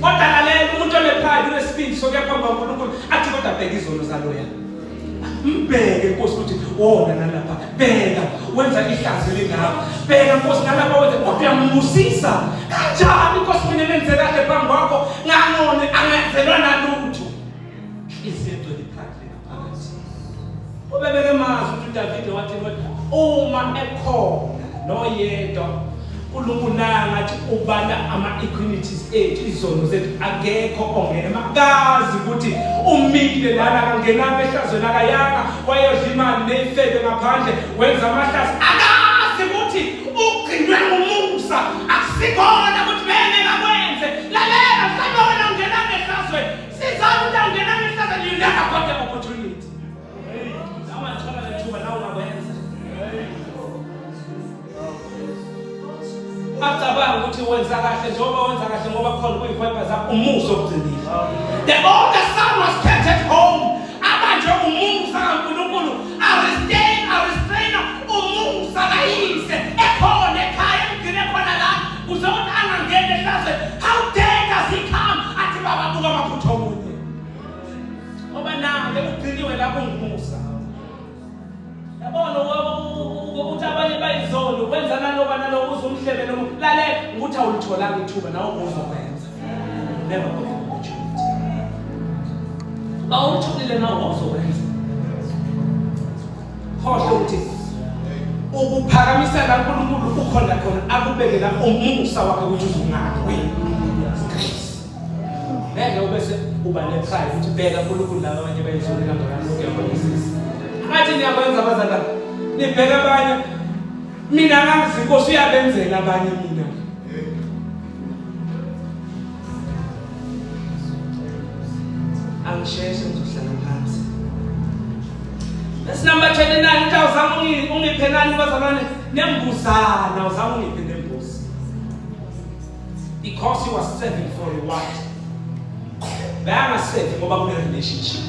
Kodwa lalela, umuntu onepride unesibindi sokuya phambi kwaNkulunkulu athi kodwa bheka izono zaloya. Mbheke Nkosi ukuthi wona nalapha, bheka wenza ihlazo elingaka, bheka Nkosi nalapha wenza, kodwa uyambusisa kanjani Nkosi, mina nenze kahle phambi kwakho ngangone angenzelwa nalutho. Inhliziyo egcwele ipride ngaphakathi. Ubebeke mazi ukuthi uDavide wathi uma ekhona noyedwa uNkulunkulu nangathi ubala ama-equinities ethu, izono zethu, akekho ongema kazi ukuthi umile lana akangenanga ehlazweni, akayanga wayodla imali neyifebe ngaphandle, wenza amahlazo, akazi ukuthi ugcinwe ngumusa. Akusikona ukuthi bengeke akwenze. Lalela, mhlawumbe wena ungenanga ehlazweni, sizani ukuthi awungenanga ehlazweni, you never got the opportunity. Awathola lethuba nawe ungakwenza. Acabanga ukuthi wenza kahle njengoba wenza kahle ngoba khona kuyikhwepha zakho, umusa okugcinile. The older son was kept at home, abanjwe umusa kaNkulunkulu, arestrain umusa kayise ekhona ekhaya, emgcine khona la kuze ukuthi angangeni ehlazweni. How dare does he come athi baba buka amaphutha omunye, ngoba naye ugciniwe lapho ngumusa. Yabona ukuthi abanye bayizono kwenza naloba naloba uze umhlebe noma lalela ukuthi awulitholanga ithuba nawe uzokwenza. Never got the opportunity. Awutholile nawe uzokwenza. Khohlwa ukuthi ukuphakamisela uNkulunkulu ukhona khona akubekela umusa wakhe ukuthi uzungawi. Ngeke ubese uba ne-pride ukuthi bheka uNkulunkulu laba abanye bayizoni kangakanani lokhu uyabongisisa. Ngathi niyakwenza abazalwane. Nibheka abanye. Mina ngazi inkosi uyabenzela abanye mina. Angisheshe ngizohlala phansi. Verse number 29 uthi awuzange ungiphe nani bazalwane nembuzana, awuzange ungiphe nembuzi. Because he was serving for reward. Bayangasevi ngoba kune relationship.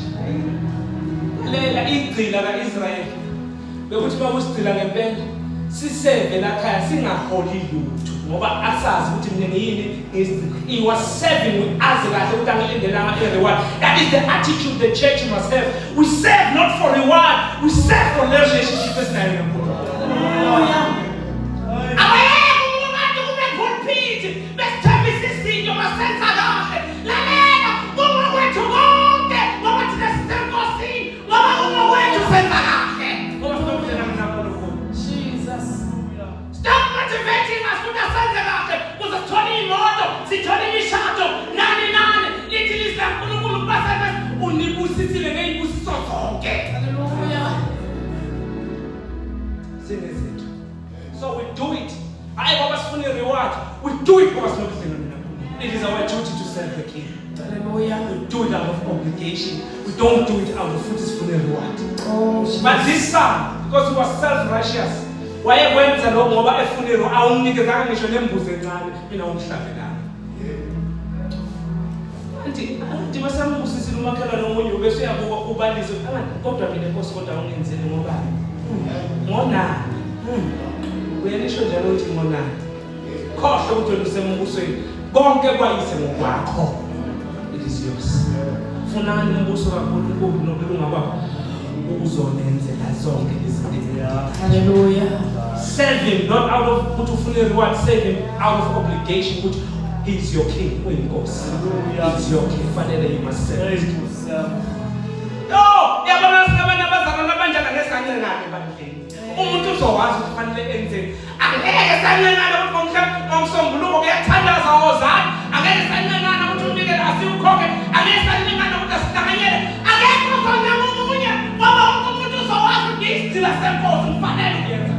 Lela igcila kaIsrael bekuthi bakusigcila ngempela siseve lakhaya singaholi lutho ngoba asazi ukuthi mina ngiyini ngiyisigcila. He was serving with azi kahle ukuthi angilindelanga i-reward. That is the attitude the church must have. We serve not for reward, we serve for relationship esinayo noNkulunkulu. Abayeke abantu kube pulpit besithembisa izinto masenza kahle. Lalela, kungokwethu konke ngoba thina sisenkosini, ngoba kungokwethu senza kahle. Ngoba sinobudlelwane naNkulunkulu. Jesus. Stop motivating us ukuthi asenze kahle kuze sithole iy'moto, sithole imishado, nani nani. Lithi ilizwi laNkulunkulu kubasefesi unibusisile ngey'busiso zonke. Hallelujah. Singezethu. So we do it. Hayi ngoba sifuna i-reward. We do it ngoba sinobudlelwane naNkulunkulu. It is our duty to serve the King. Hallelujah. We do it out of obligation. We don't do it out of futhi sifuna i-reward. Oh, Jesus. But this son, because he was self-righteous, wayekwenza lokho ngoba efuna i-reward. Awumnikezanga ngisho nembuzi encane, mina umhlabelanga. Anti, anti basambusisile umakhelwane omunye ubese uyabuka ubalise, angathi kodwa mina Nkosi kodwa ungenzeni ngoba ngonani. Uyanisho njalo ukuthi ngonani. Khohlwa ukuthi wena usembusweni, konke kwayise ngokwakho. It is yours. Funani umbuso kaNkulunkulu nokulunga kwakho, uzonenzela zonke izinto. Hallelujah. Serve him not out of ukuthi ufuna i-reward, serve him out of obligation ukuthi he is your king, uyinkosi. He is your king, fanele you must serve. Yo, yabona singabantu abazalwane abanjani ngesancenane ebandleni. Umuntu uzowazi ukuthi fanele enzeni. Angeke sancenane ukuthi ngomhla ngomsombuluko kuyathandaza wozani. Angeke sancenane ukuthi umnikelo asiwukhokhe. Angeke sancenane ukuthi asihlanganyele. Akekho ozoncenga omunye ngoba wonke umuntu uzowazi ukuthi isigcila senkosi kufanele ukuyenza.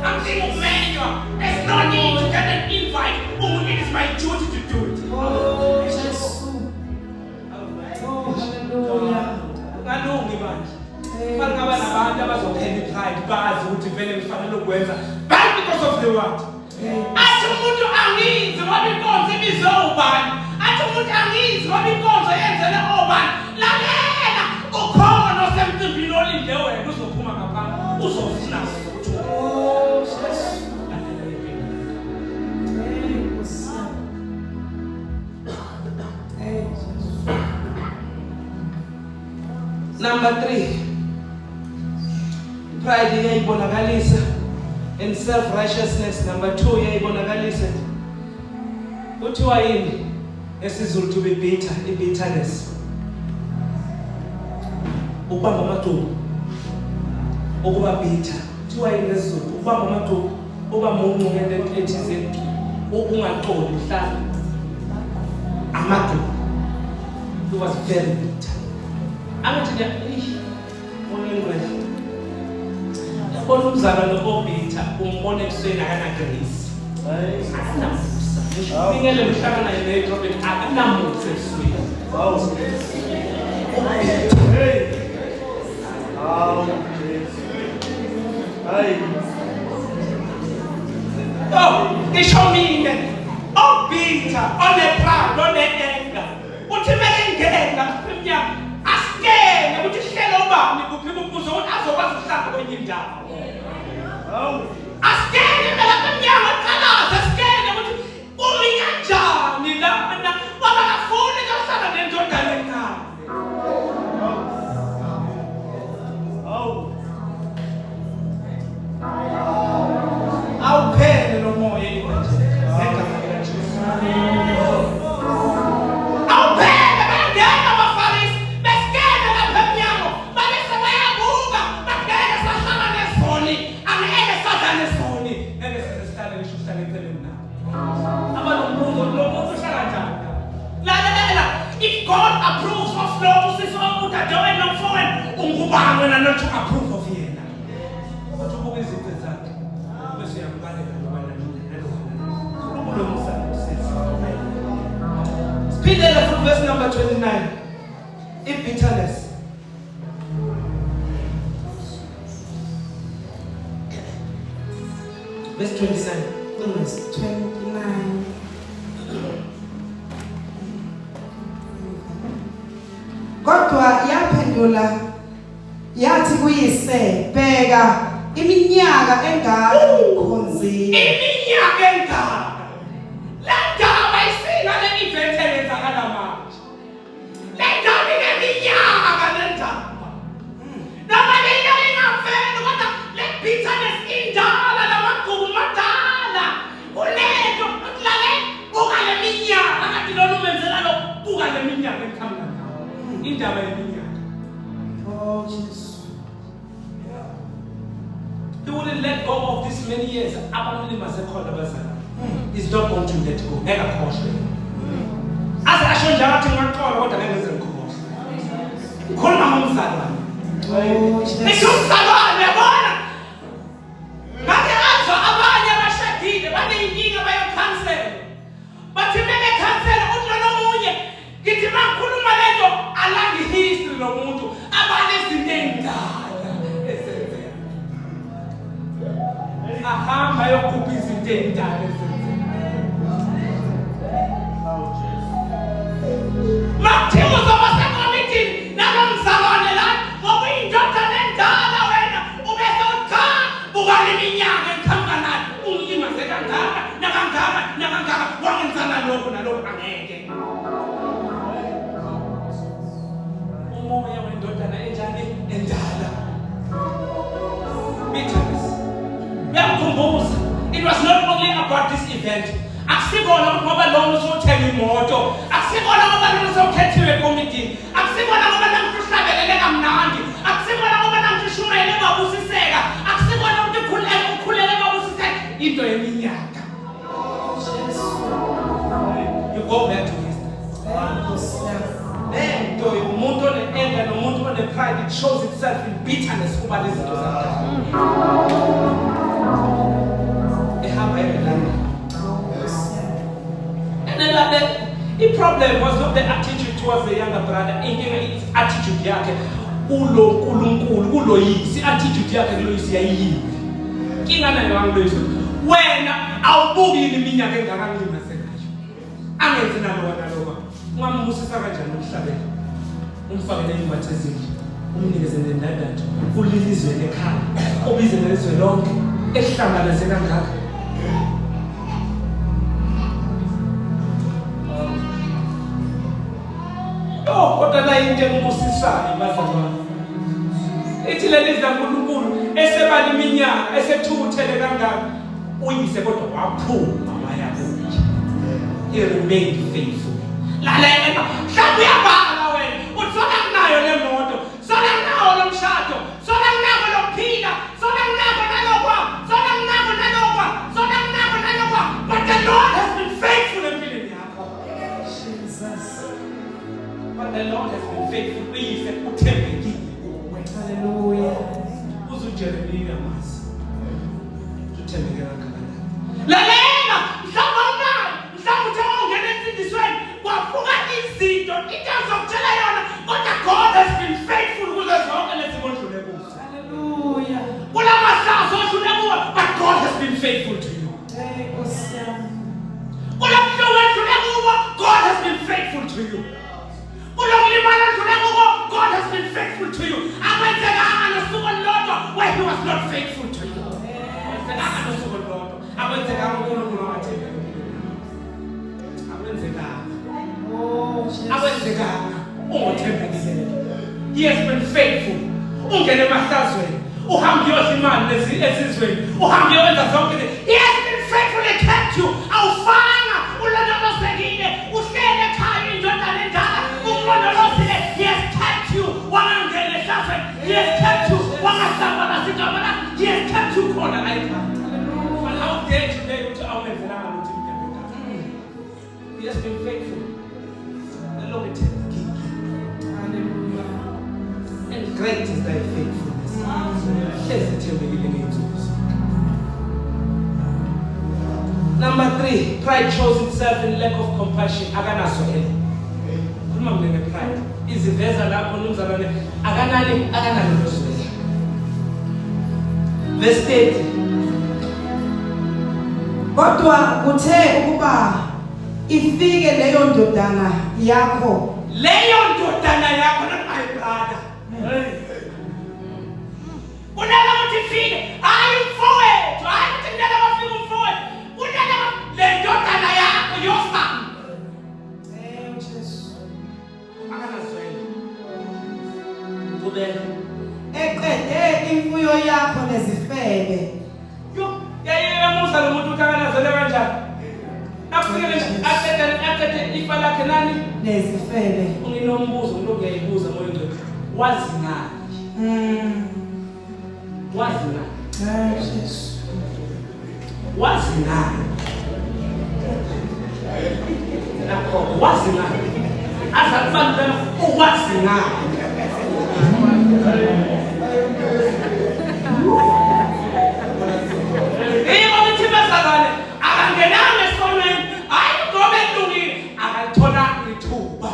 Angidingi ukumenywa. There's no need to get an invite. It is my duty to do it. Oh, Jesus. Oh, hallelujah. Kalungi manje. Bangaba nabantu abazophela ipride bazi ukuthi vele ngifanele ukwenza but because of the word. Athi umuntu angizi ngoba inkonzo ibizwe ubani. Athi umuntu angizi ngoba inkonzo yenzele obani. Lalela, ukhona osemcimbini olinde wena uzophuma ngaphandle uzofuna ukuthi Oh, Jesus. Hey, Nkosi yami. Number 3, pride iyayibonakalisa and self-righteousness. Number 2 iyayibonakalisa. Kuthiwa yini esiZulu to be bitter, i-bitterness? Ukubamba amacubu, ukuba bitter. Kuthiwa yini ngesiZulu? Ukubamba amacubu, uba muncu ngento ethizeni, ungaxoli uhlala amacubu. He was very bitter. Angithi nje yabona umzalwane obitter umbona ebusweni akana grace. Akanamusa. Ngisho ubingelele uhlangana naye edrobheni akanamusa ebusweni. Hey. Hawu Jesu. Hayi. Oh, ngisho mina obitter, one-pride, one-anger. Uthi mekengena emnyango asikene ukuthi hlelo ubani kuphi kubuzo ukuthi azokwazi ukuhlala kwenye indawo. Hawu. Asikene lapha emnyango aqalaze asikene ukuthi umi kanjani lana ngoba akafuni kuyohlala nendodana encane. Hawu. Awuphele lo moya manje ngegama likaJesu. Awuphele bayangena abaFarisi besikene lapha emnyango babese bayabuka bathi ngeke sahlala nezoni, angeke sadla nezoni, ngeke size sihlale ngisho uhlale eceleni nabo. Abanombuzo lo muntu uhlala kanjani? Lalela, if God approves of lo usisi udadewenu nomfowenu, ungubani wena not to approve of yena? Uthi ubuka izici zakhe bese uyambaleka nobana ukulungisa usisi. Siphindele futhi verse number 29. I-bitterness. Verse 29. Verse 29. Kodwa yaphendula yathi kuyise, bheka iminyaka engaka ngikhonzile. Iminyaka engaka. Le ndaba isinga le event eyenzakala manje. Le ndaba ineminyaka le ndaba. Noma le nto ingaveli kodwa le bitterness indala lamagugu madala. Kunento lalela buka le minyaka kanti lona umenzela lo buka le minyaka eqhamuka ngayo. Indaba yeminyaka. Oh Jesu. He wouldn't let go of this many years. Abamlimaze khona abazalwane. He's not going to let go. Ngeke akhohlwe. Aze asho njalo athi ngiyaqola kodwa ngeke ngize ngikhohlwe. Ngikhuluma ngomzalwane. Oh Ngisho Jesu. umzalwane yabona. Ngake ngazwa abanye abashadile baneyinkinga bayokhansela. Bathi bebekhansela uthi lona omunye ngithi makhuluma lento alandi history lo muntu abale izinto ey'ndala ezenzeka. Ahamba ayogubha izinto ey'ndala ezenzeka. Hawu Jesu. Makuthiwa uzoba sekomitini nalo mzalwane la ngoba uyindodana endala wena ubese uthi cha buka le minyaka engiqhamuka nayo ungilimaze kangaka nakangaka nakangaka wangenzana lokhu nalokhu angeke. Umoya wendodana enjani? Endala. Bitterness. Uyamkhumbuza it was not only about this event. Akusikona ukuthi ngoba lona usothenga imoto, akusikona ngoba lona usokhethiwe ekomitini, akusikona ngoba namhla uhlabelele kamnandi, akusikona ngoba namhla ushumayele babusiseka, akusikona ukuthi ukhuleke ukhuleke babusiseka, into yeminyaka. Jesu. You go back to history. Nkosi yami. Lento umuntu one-anger nomuntu one-pride, it shows itself in bitterness kuba lezi zinto zakudala. Ehamba eLondon. Nkosi yami. And then the problem was not the attitude towards the younger brother. Inkinga i-attitude yakhe kulo nkulunkulu kuloyisi, i-attitude yakhe kuloyisi yayiyimbi. Inkinga nayo angiloyisi. Wena awubuki yini iminyaka engaka ngilimaze ngayo? Angenzi nalowa nalowa. Ungambusisa kanjani umhlabeni? Umfakele iy'mbatho ezinhle, umnikeze nendandatho, ulilizwe lekhaya, ubize nelizwe lonke, ehlanganaze kangaka. Oh, kodwa nayo into engibusisayo bazalwane. Ithi leli zwi laNkulunkulu esebala iminyaka esethukuthele kangaka uyise kodwa waphuma waya kuye. He remained faithful. Lalela, mhlawumbe uyabhala wena uthi sona nginayo le moto, sona nginawo lo mshado, sona nginako lokuphila, sona nginako nalokwa, sona nginako nalokwa, sona nginako nalokwa. But the Lord has been faithful empilweni yakho. Jesus. But the Lord has been faithful. Uyise uthembekile kuwe. Hallelujah. Uze uJeremiya mazi. Uthembeke kangakanani. Lalela, mhlawumbe awunayo, mhlawumbe uthe wawungena ensindisweni kwavuka izinto, into engizokutshela yona, kodwa God has been faithful kuzo zonke lezi odlule kuzo. Hallelujah. Kulamahlazo odlule kuwo, but God has been faithful to you. Hey, Nkosi yami. Kulobuhlungu odlule kuwo, God has been faithful to you. Kulokulimala odlule kuwo, God has been faithful to you. Akwenzekanga nosuku olulodwa where he was not faithful to you. Akwenzekanga nosuku olulodwa. Akwenzekanga uNkulunkulu angathembeki empilweni yakho. Akwenzekanga. Oh, Jesus. Akwenzekanga ungothembekile. He has been faithful. Ungene emahlazweni. Uhambe uyodla imali lezi ezizweni. Uhambe uyowenza zonke izinto. He has been faithful and kept you. Awufanga, ulondolozekile, uhlele ekhaya indodana endala, ukulondolozile. He has kept you. Wangangena ehlazweni. He has kept you. Wangahlambalazi igama lakhe. He has kept you khona la ekhaya. But how dare today uthi awumenzelanga lutho iminyaka engaka. He has been faithful. The Lord ethembekile. Hallelujah. And great is thy faithfulness. Hlezi ethembekile ngey'nsuku zonke. Number 3, pride shows itself in lack of compassion. Akanazwelo. Khuluma mina nge-pride. Iziveza lapho mnumzane akanani akanalo lozwelo. Verse 30. Kodwa kuthe ukuba ifike leyo ndodana yakho Leyo ndodana yakho, not my brother. Kunala ukuthi ifike, hayi umfowethu, hayi ukuthi kunala kwafika umfowethu. Kunala le ndodana yakho, your son. Eh Jesu. Akanazwelo. Qhubeka. Eqede imfuyo yakho nezifebe. Yo, yayemusa lo muntu ukuthi akanazwelo kanjani. Afike nje aqede ifa lakhe nani? Nezifebe. Nginombuzo ngilokhu ngiyayibuza moya ongcwele. Wazi ngani? Wazi ngani? Eh Jesu. Wazi ngani? Nakho wazi ngani? Azakubaluleka ukwazi ngani? Yiko ukuthi bazalwane akangenanga esonweni, hayi ngoba elungile, akalitholanga ithuba.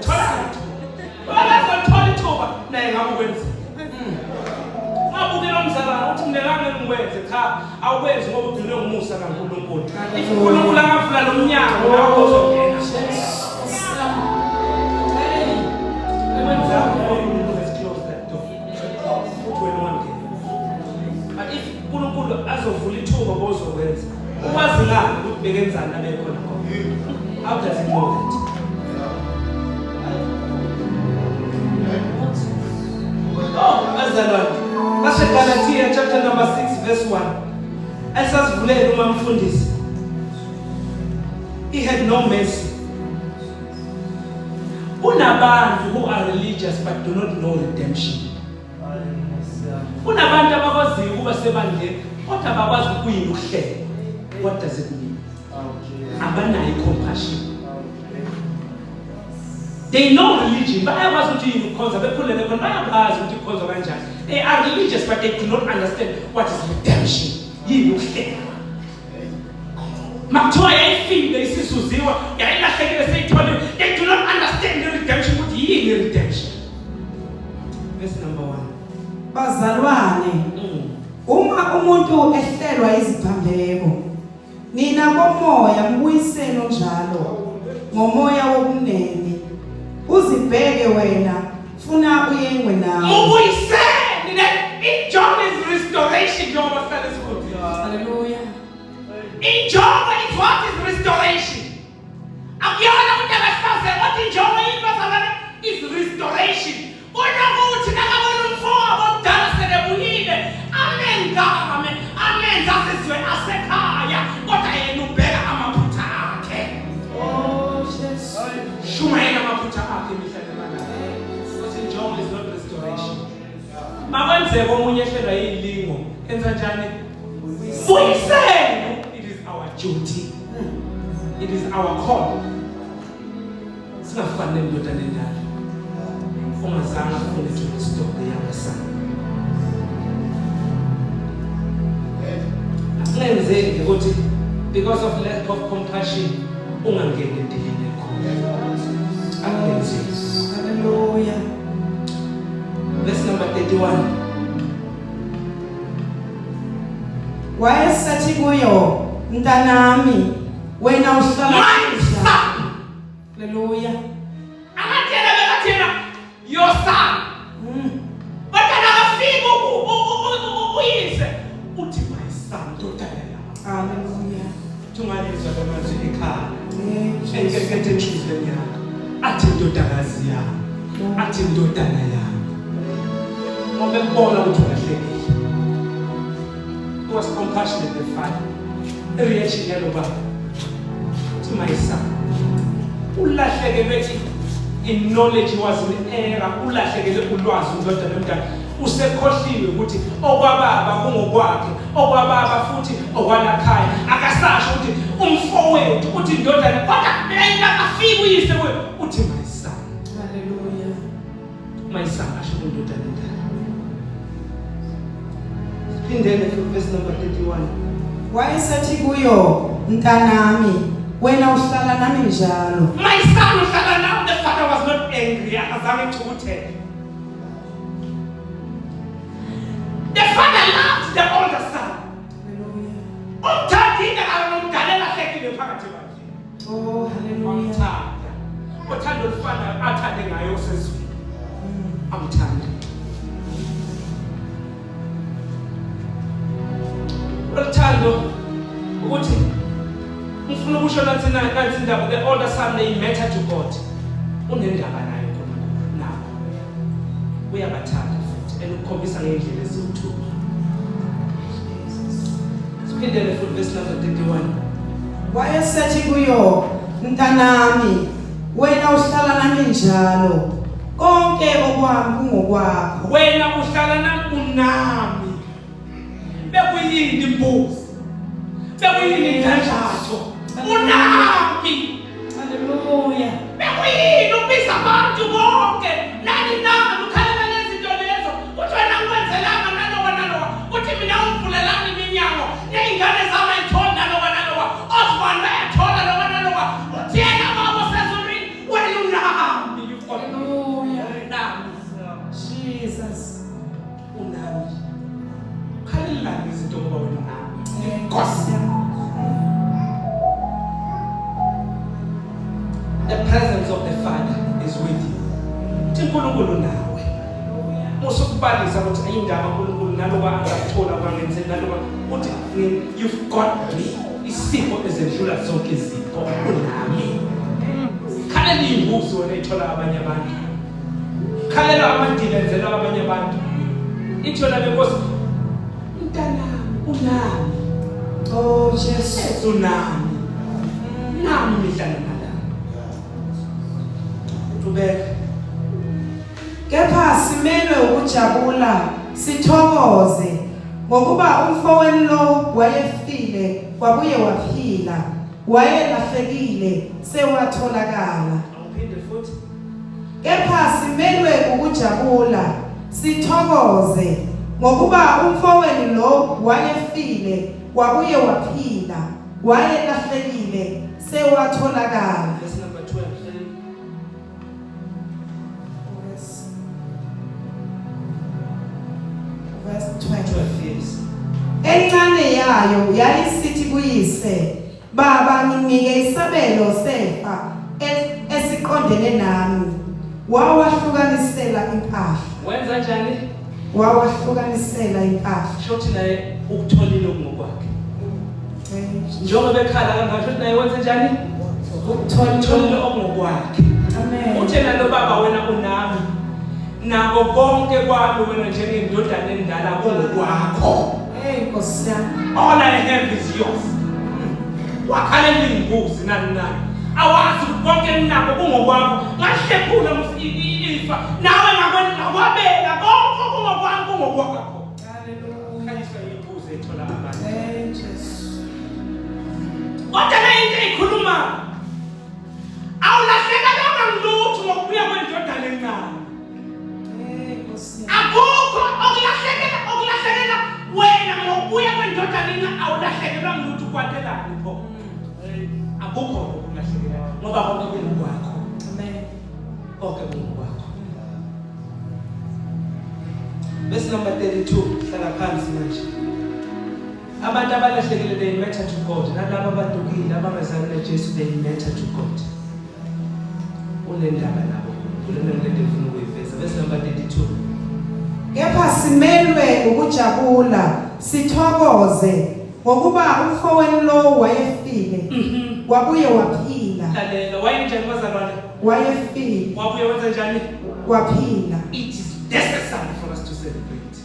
Tholanga ithuba. Ngoba bezolithola ithuba naye ngabe ukwenzile. Ungabukela umzalwane uthi mina ngeke ngikwenze, cha, awukwenzi ngoba ugcinwe ngumusa kaNkulunkulu. If uNkulunkulu angavula lo mnyango nawe uzongena. Hey. Ekwenzanga ngoba uNkulunkulu has closed that door. Uthi wena ungangena. But if uNkulunkulu azovula ithuba bozokwenza, ukwazi ngani ukuthi bekenzani abekhona khona? How does he know that? Oh, bazalwane. BaseGalatia chapter number 6 verse 1. Esasivulele uma mfundisi. He had no mercy. Kunabantu who are religious but do not know redemption. Kunabantu abakwaziyo ukuba sebandleni kodwa abakwazi ukuyini ukuhlela. What does it mean? Abanayo compassion. They know religion, bayakwazi ukuthi yini ukukhonza, bekhulele khona, bayakwazi ukuthi kukhonzwa kanjani. They are religious but they do not understand what is redemption. Yini ukuhlela. Makuthiwa yayifile isizuziwa, yayilahlekile seyitholiwe. They do not understand the redemption, ukuthi yini redemption. Verse number 1. Bazalwane, uma umuntu ehlelwa iziphambeko, nina bomoya mbuyiseni njalo ngomoya wobumnene. Uzibheke wena, funa uyengwe nawe. Mubuyiseni le injongo is restoration njengoba sihlale sifundile. Hallelujah. Injongo is what is restoration. Akuyona ukuthi akahlaze kodwa injongo yini bazalwane is restoration. Kunokuthi nakabona umfowabo kwenzeka omunye ehlelwa yilingo, enza njani? Buyisele. It is our duty. It is our call. Singafani nendodana endala. Ungazange afune to restore the younger son. Akungenzeki ukuthi because of lack of compassion ungangeni edilini elikhulu. Akungenzeki. Hallelujah. Verse number 31. Wayesethi kuyo, mntanami, wena uhlala My son. Hallelujah. Akathena bekathena your son. Kodwa nakafika uyise uthi my son, ndodana yami. Hallelujah. Thungalizwa lamazwi ekhaya. Eh, Enkekethe enhliziyweni yakho. Athi indodakazi yami. Athi indodana yami. Ngoba ekubona ukuthi ulahlekile. He was compassionate, the father. I-reaction yalo baba. Uthi my son. Ulahlekelwe in knowledge, he was in error. Ulahlekelwe ulwazi undodana yomntana. Usekhohliwe ukuthi okwababa kungokwakhe, okwababa futhi okwalakhaya. Akasasho ukuthi umfowethu, uthi indodana, kodwa akafiki uyise kuye uthi my son. Hallelujah. My son, asho kundodana endala. Siphindele futhi verse number 31. Wayesethi kuyo, mntanami, wena uhlala nami njalo. My son, uhlala nami. The father was not angry, akazange ethukuthele. The father loved the older son. Hallelujah. Umthandile kanye nomdala elahlekile phakathi kwakhe. Oh, hallelujah. Wamthanda. Uthando olufanayo athande ngayo osezulwini. Amthanda. Oluthando ukuthi ngifuna ukusho nathi nansi indaba, the older son, they matter to God. Unendaba naye uNkulunkulu nabo. Uyabathanda futhi and ukukhombisa ngendlela eziwu-2. Siphindele futhi verse number 31. Wayesethi kuyo, mntanami, wena uhlala nami njalo. Konke okwami kungokwakho. Wena uhlala nami, unami. Bekuyini imbuzi? Bekuyini indandatho? Unami. Hallelujah. Bekuyini ukubiza abantu bonke? Nani nani ukhalela lezinto lezo? Uthi wena ngikwenzelanga nalowa nalowa. Uthi mina ungivulelanga iminyango. Ney'ngane zami ayitholi nalowa nalowa. Osborne bayathola lowa nalowa. Uthi yena baba osezulwini, wena unami. You've got Hallelujah. unami. Jesus. Unami. Khalelani izinto ngoba wena unami. Nkosi. The presence of the Father is with you. Uthi uNkulunkulu nawe. Musukubalisa ukuthi ayindaba uNkulunkulu naloba angakuthola kwangenzeni naloba uthi you've got me. Isipho ezedlula zonke izipho unami. Khalela imbuzi wena ithola abanye abantu. Khalela amadili enzelwa abanye abantu. Ithi yona lenkosi, mntanami, unami. Oh, Jesus. Yesu unami. Nami mihla namalanga. Qhubeka. Kepha simelwe ukujabula sithokoze ngokuba umfowenu lo wayefile wabuye waphila, wayelahlekile sewatholakala. Awuphinde futhi. Kepha simelwe ukujabula sithokoze ngokuba umfowenu lo wayefile wabuye waphila, wayelahlekile sewatholakala. Verse number 12. Verse 12. 12, yes. Encane yayo yayisithi kuyise, baba, nginike isabelo sefa esiqondene nami. Wawahlukanisela impahla. Wenza njani? Wawahlukanisela impahla. Shothi naye ukutholile okungokwakhe. Njengoba ekhala kangaka, shothi naye wenza njani? Ukutholile okungokwakhe. Amen. Uthe nalo baba, wena unami. Nako konke kwami wena njengendodana endala kungokwakho. Hey Nkosi yami. All I have is yours. Wakhalela imbuzi nani nani. Awazi ukuthi konke enginakho kungokwakho. Ngahlephula ifa. Nawe ngakwabela konke kungokwami kungokwakho. Indodana ina awulahlekelwa ngilutho, ukwatelani pho? Akukho ukulahlekela ngoba konke kungokwakho. Amen. Konke kungokwakho. Verse number 32, hlala phansi manje. Abantu abalahlekile, they matter to God. Nalabo abadukile abangazani noJesu, they matter to God. Unendaba nabo. Kulena lento engifuna ukuyiveza. Verse number 32. Kepha simelwe ukujabula sithokoze ngokuba umfowenu lo wayefile wabuye waphila. Lalela, wayenjani bazalwane? Wayefile. Wabuye wenza njani? Waphila. It is necessary for us to celebrate.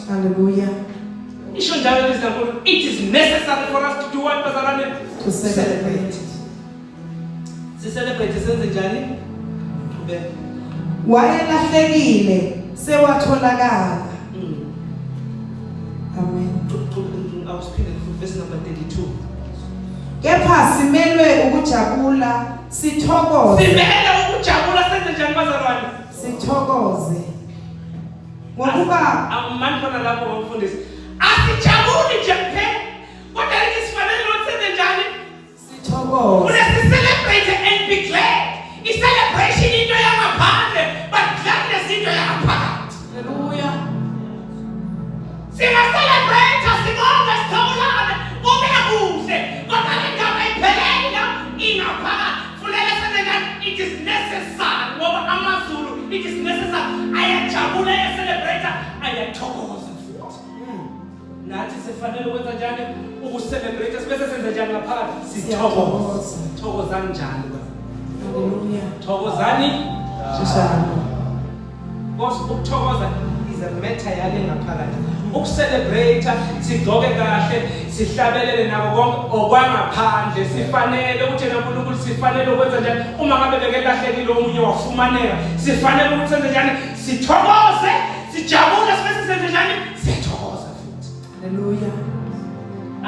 Hallelujah. Isho njalo lizwi laNkulunkulu. It is necessary for us to do what, bazalwane? To celebrate. Si celebrate senze njani? Qhubeka. Wayelahlekile sewatholakala. Amen. Awusiphinde futhi verse number 32. Kepha simelwe ukujabula sithokoze. Simele ukujabula senze njani bazalwane? Sithokoze ngokuba Awumani khona lapho ngomfundisi. Asijabuli nje kuphela, kodwa lithi sifanele ukuthi senze njani? Sithokoze. Kunesi celebrate and be glad. I-celebration into yangaphandle, but gladness into yangaphakathi. Hallelujah. Singa-celebrate, sibonge, sithokolane, kube kuhle, kodwa le ndaba ipheleli la, ingaphakathi. Funeka senze njani? It is necessary ngoba amazulu, it is necessary, ayajabula, ayacelebrate, ayathokoza futhi. Nathi sifanele ukwenza njani? Ukucelebrate bese senze njani ngaphakathi? Sithokoze. Thokozani njani bazalwane? Hallelujah. Thokozani. Njalo. Because ukuthokoza is a matter yale ngaphakathi. Ukucelebrate, sigqoke kahle, sihlabelele nako konke okwangaphandle, sifanele ukuthi yena uNkulunkulu sifanele ukwenza njani uma ngabe bekelahlekile omunye wafumaneka, sifanele ukuthi senze njani? Sithokoze, sijabule, sibe senze njani? Siyathokoza futhi. Hallelujah.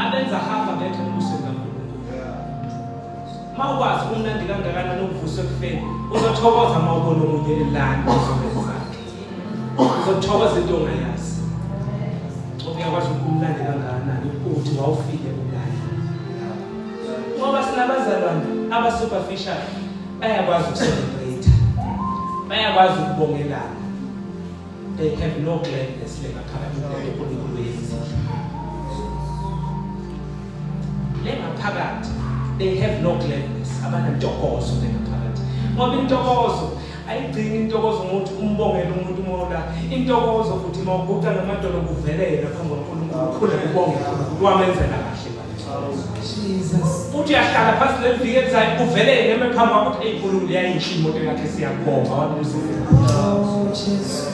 Abenza hamba bethu embusweni kaNkulunkulu. Mawukwazi kumnandi kangakanani ukuvuswa ekufeni, uzothokoza mawubona omunye elana ezonweni zakhe. Uzothokoza into ongayazi. Ngoba uyakwazi ukuthi kumnandi kangakanani ukuthi wawufile ulana. Ngoba sinabazalwane aba-superficial, bayakwazi ukucelebrate, bayakwazi ukubongelana. They have no gladness le ngaphakathi lento uNkulunkulu yenzile. Le ngaphakathi they have no gladness, abanantokozo le ngaphakathi. Ngoba intokozo ayigcini intokozo ngokuthi umbongele umuntu uma intokozo futhi uma uguqa ngamadolo kuvele yena phambi kwaNkulunkulu, ukhule kubonge uNkulunkulu wamenzela kahle manje. Jesus. Uthi uyahlala phansi leli viki elizayo kuvele yena eme phambi kwakho uthi, "Eyi Nkulunkulu, yayinhle imoto yakhe, siyabonga wabusisa." Oh Jesu.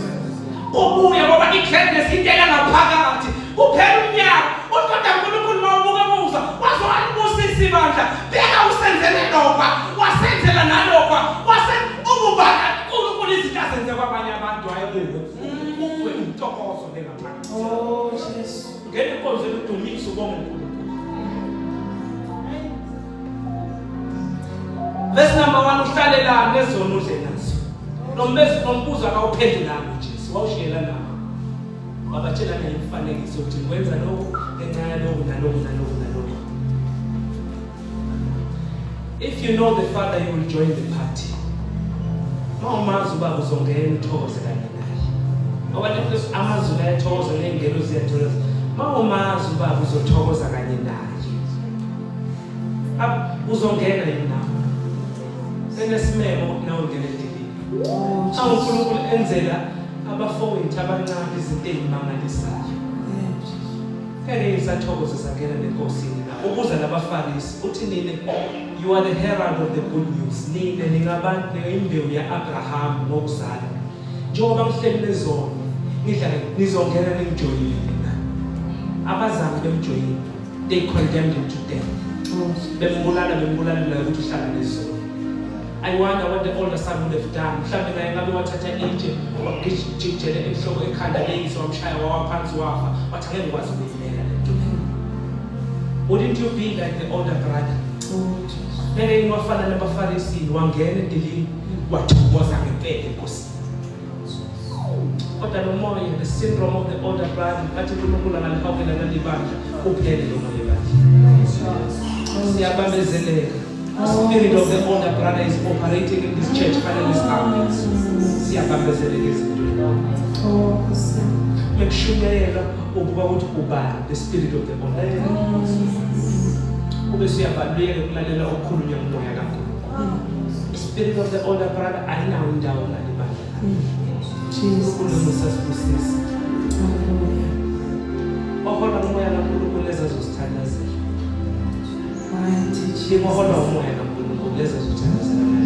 Ubuye ngoba i-gladness into engaphakathi. Kuphela umnyaka uthi kodwa uNkulunkulu mawubuka musa waze walibusisa ibandla, bheka usenzele lokwa, wasenzela nalokwa, wase ukubala uNkulunkulu izinto azenze kwabanye abantu wayekuwe ugcwele intokozo lengaphakathi. Oh Jesu. Ngena inkonzo yokudumise ubonge uNkulunkulu. Verse number 1, uhlalelani nezona udle nazo? Lo mbuzo akawuphendulanga uJesu, wawushiyela nawo. Wabatshela nemifanekiso ukuthi ngikwenza lokhu ngenxa yalokhu nalokhu nalokhu nalokhu. If you know the Father, you will join the party. Uma umazi ubaba uzongena uthokoze kanye naye. Ngoba leso amazulu ayathokoza ney'ngelo ziyathokoza. Uma umazi ubaba uzothokoza kanye naye. Uzongena yini nawe? Senesimemo ukuthi nawe ungene edilini. Oh Awu uNkulunkulu enzela abafowethu abancane izinto ey'mangalisayo. Ngeke isathokoze sangena nenkosini na. Ubuza labafarisi uthi, nina, you are the herald of the good news. Nina ningabantu imbewu ya-Abraham ngokuzalwa. Njengoba ngihleli nezona ngidla, nizongena ningijoyine nina. Abazange bemjoyine. They condemned him to death. Bembulala, bembulala ukuthi uhlala nezona. I wonder what the older son would have done. Mhlawumbe naye ngabe wathatha itshe wagijela enhloko ekhanda leyise, wamshaya wawa phansi wafa. Wathi angeke ngikwazi ukuyimela le nto le. Wouldn't you be like the older brother? Oh Jesu. Ngeke yini wafana nabaFarisi, wangena edilini wathokoza ngempela enkosini? Kodwa lo moya, the syndrome of the older brother, bathi uNkulunkulu angalihawukela nalibandla, kuphele lo moya ebandla. Siyabambezeleka. The spirit of the older brother is operating in this church. Fanele sihambe. Siyabambezeleka ezintweni. Mekushunyayelwa ubuka ukuthi ubani the spirit of the older brother. Ube siyabaluleka ukulalela okukhulunywa ngumoya kaNkulunkulu. Spirit of the older brother ayinawo indawo nalibandla. Jesus. Sibusise. Hallelujah. Oholwa ngumoya kaNkulunkulu ezazosithandazela. Mighty Jesus. Oholwa umoya kaNkulunkulu ezazothandazela.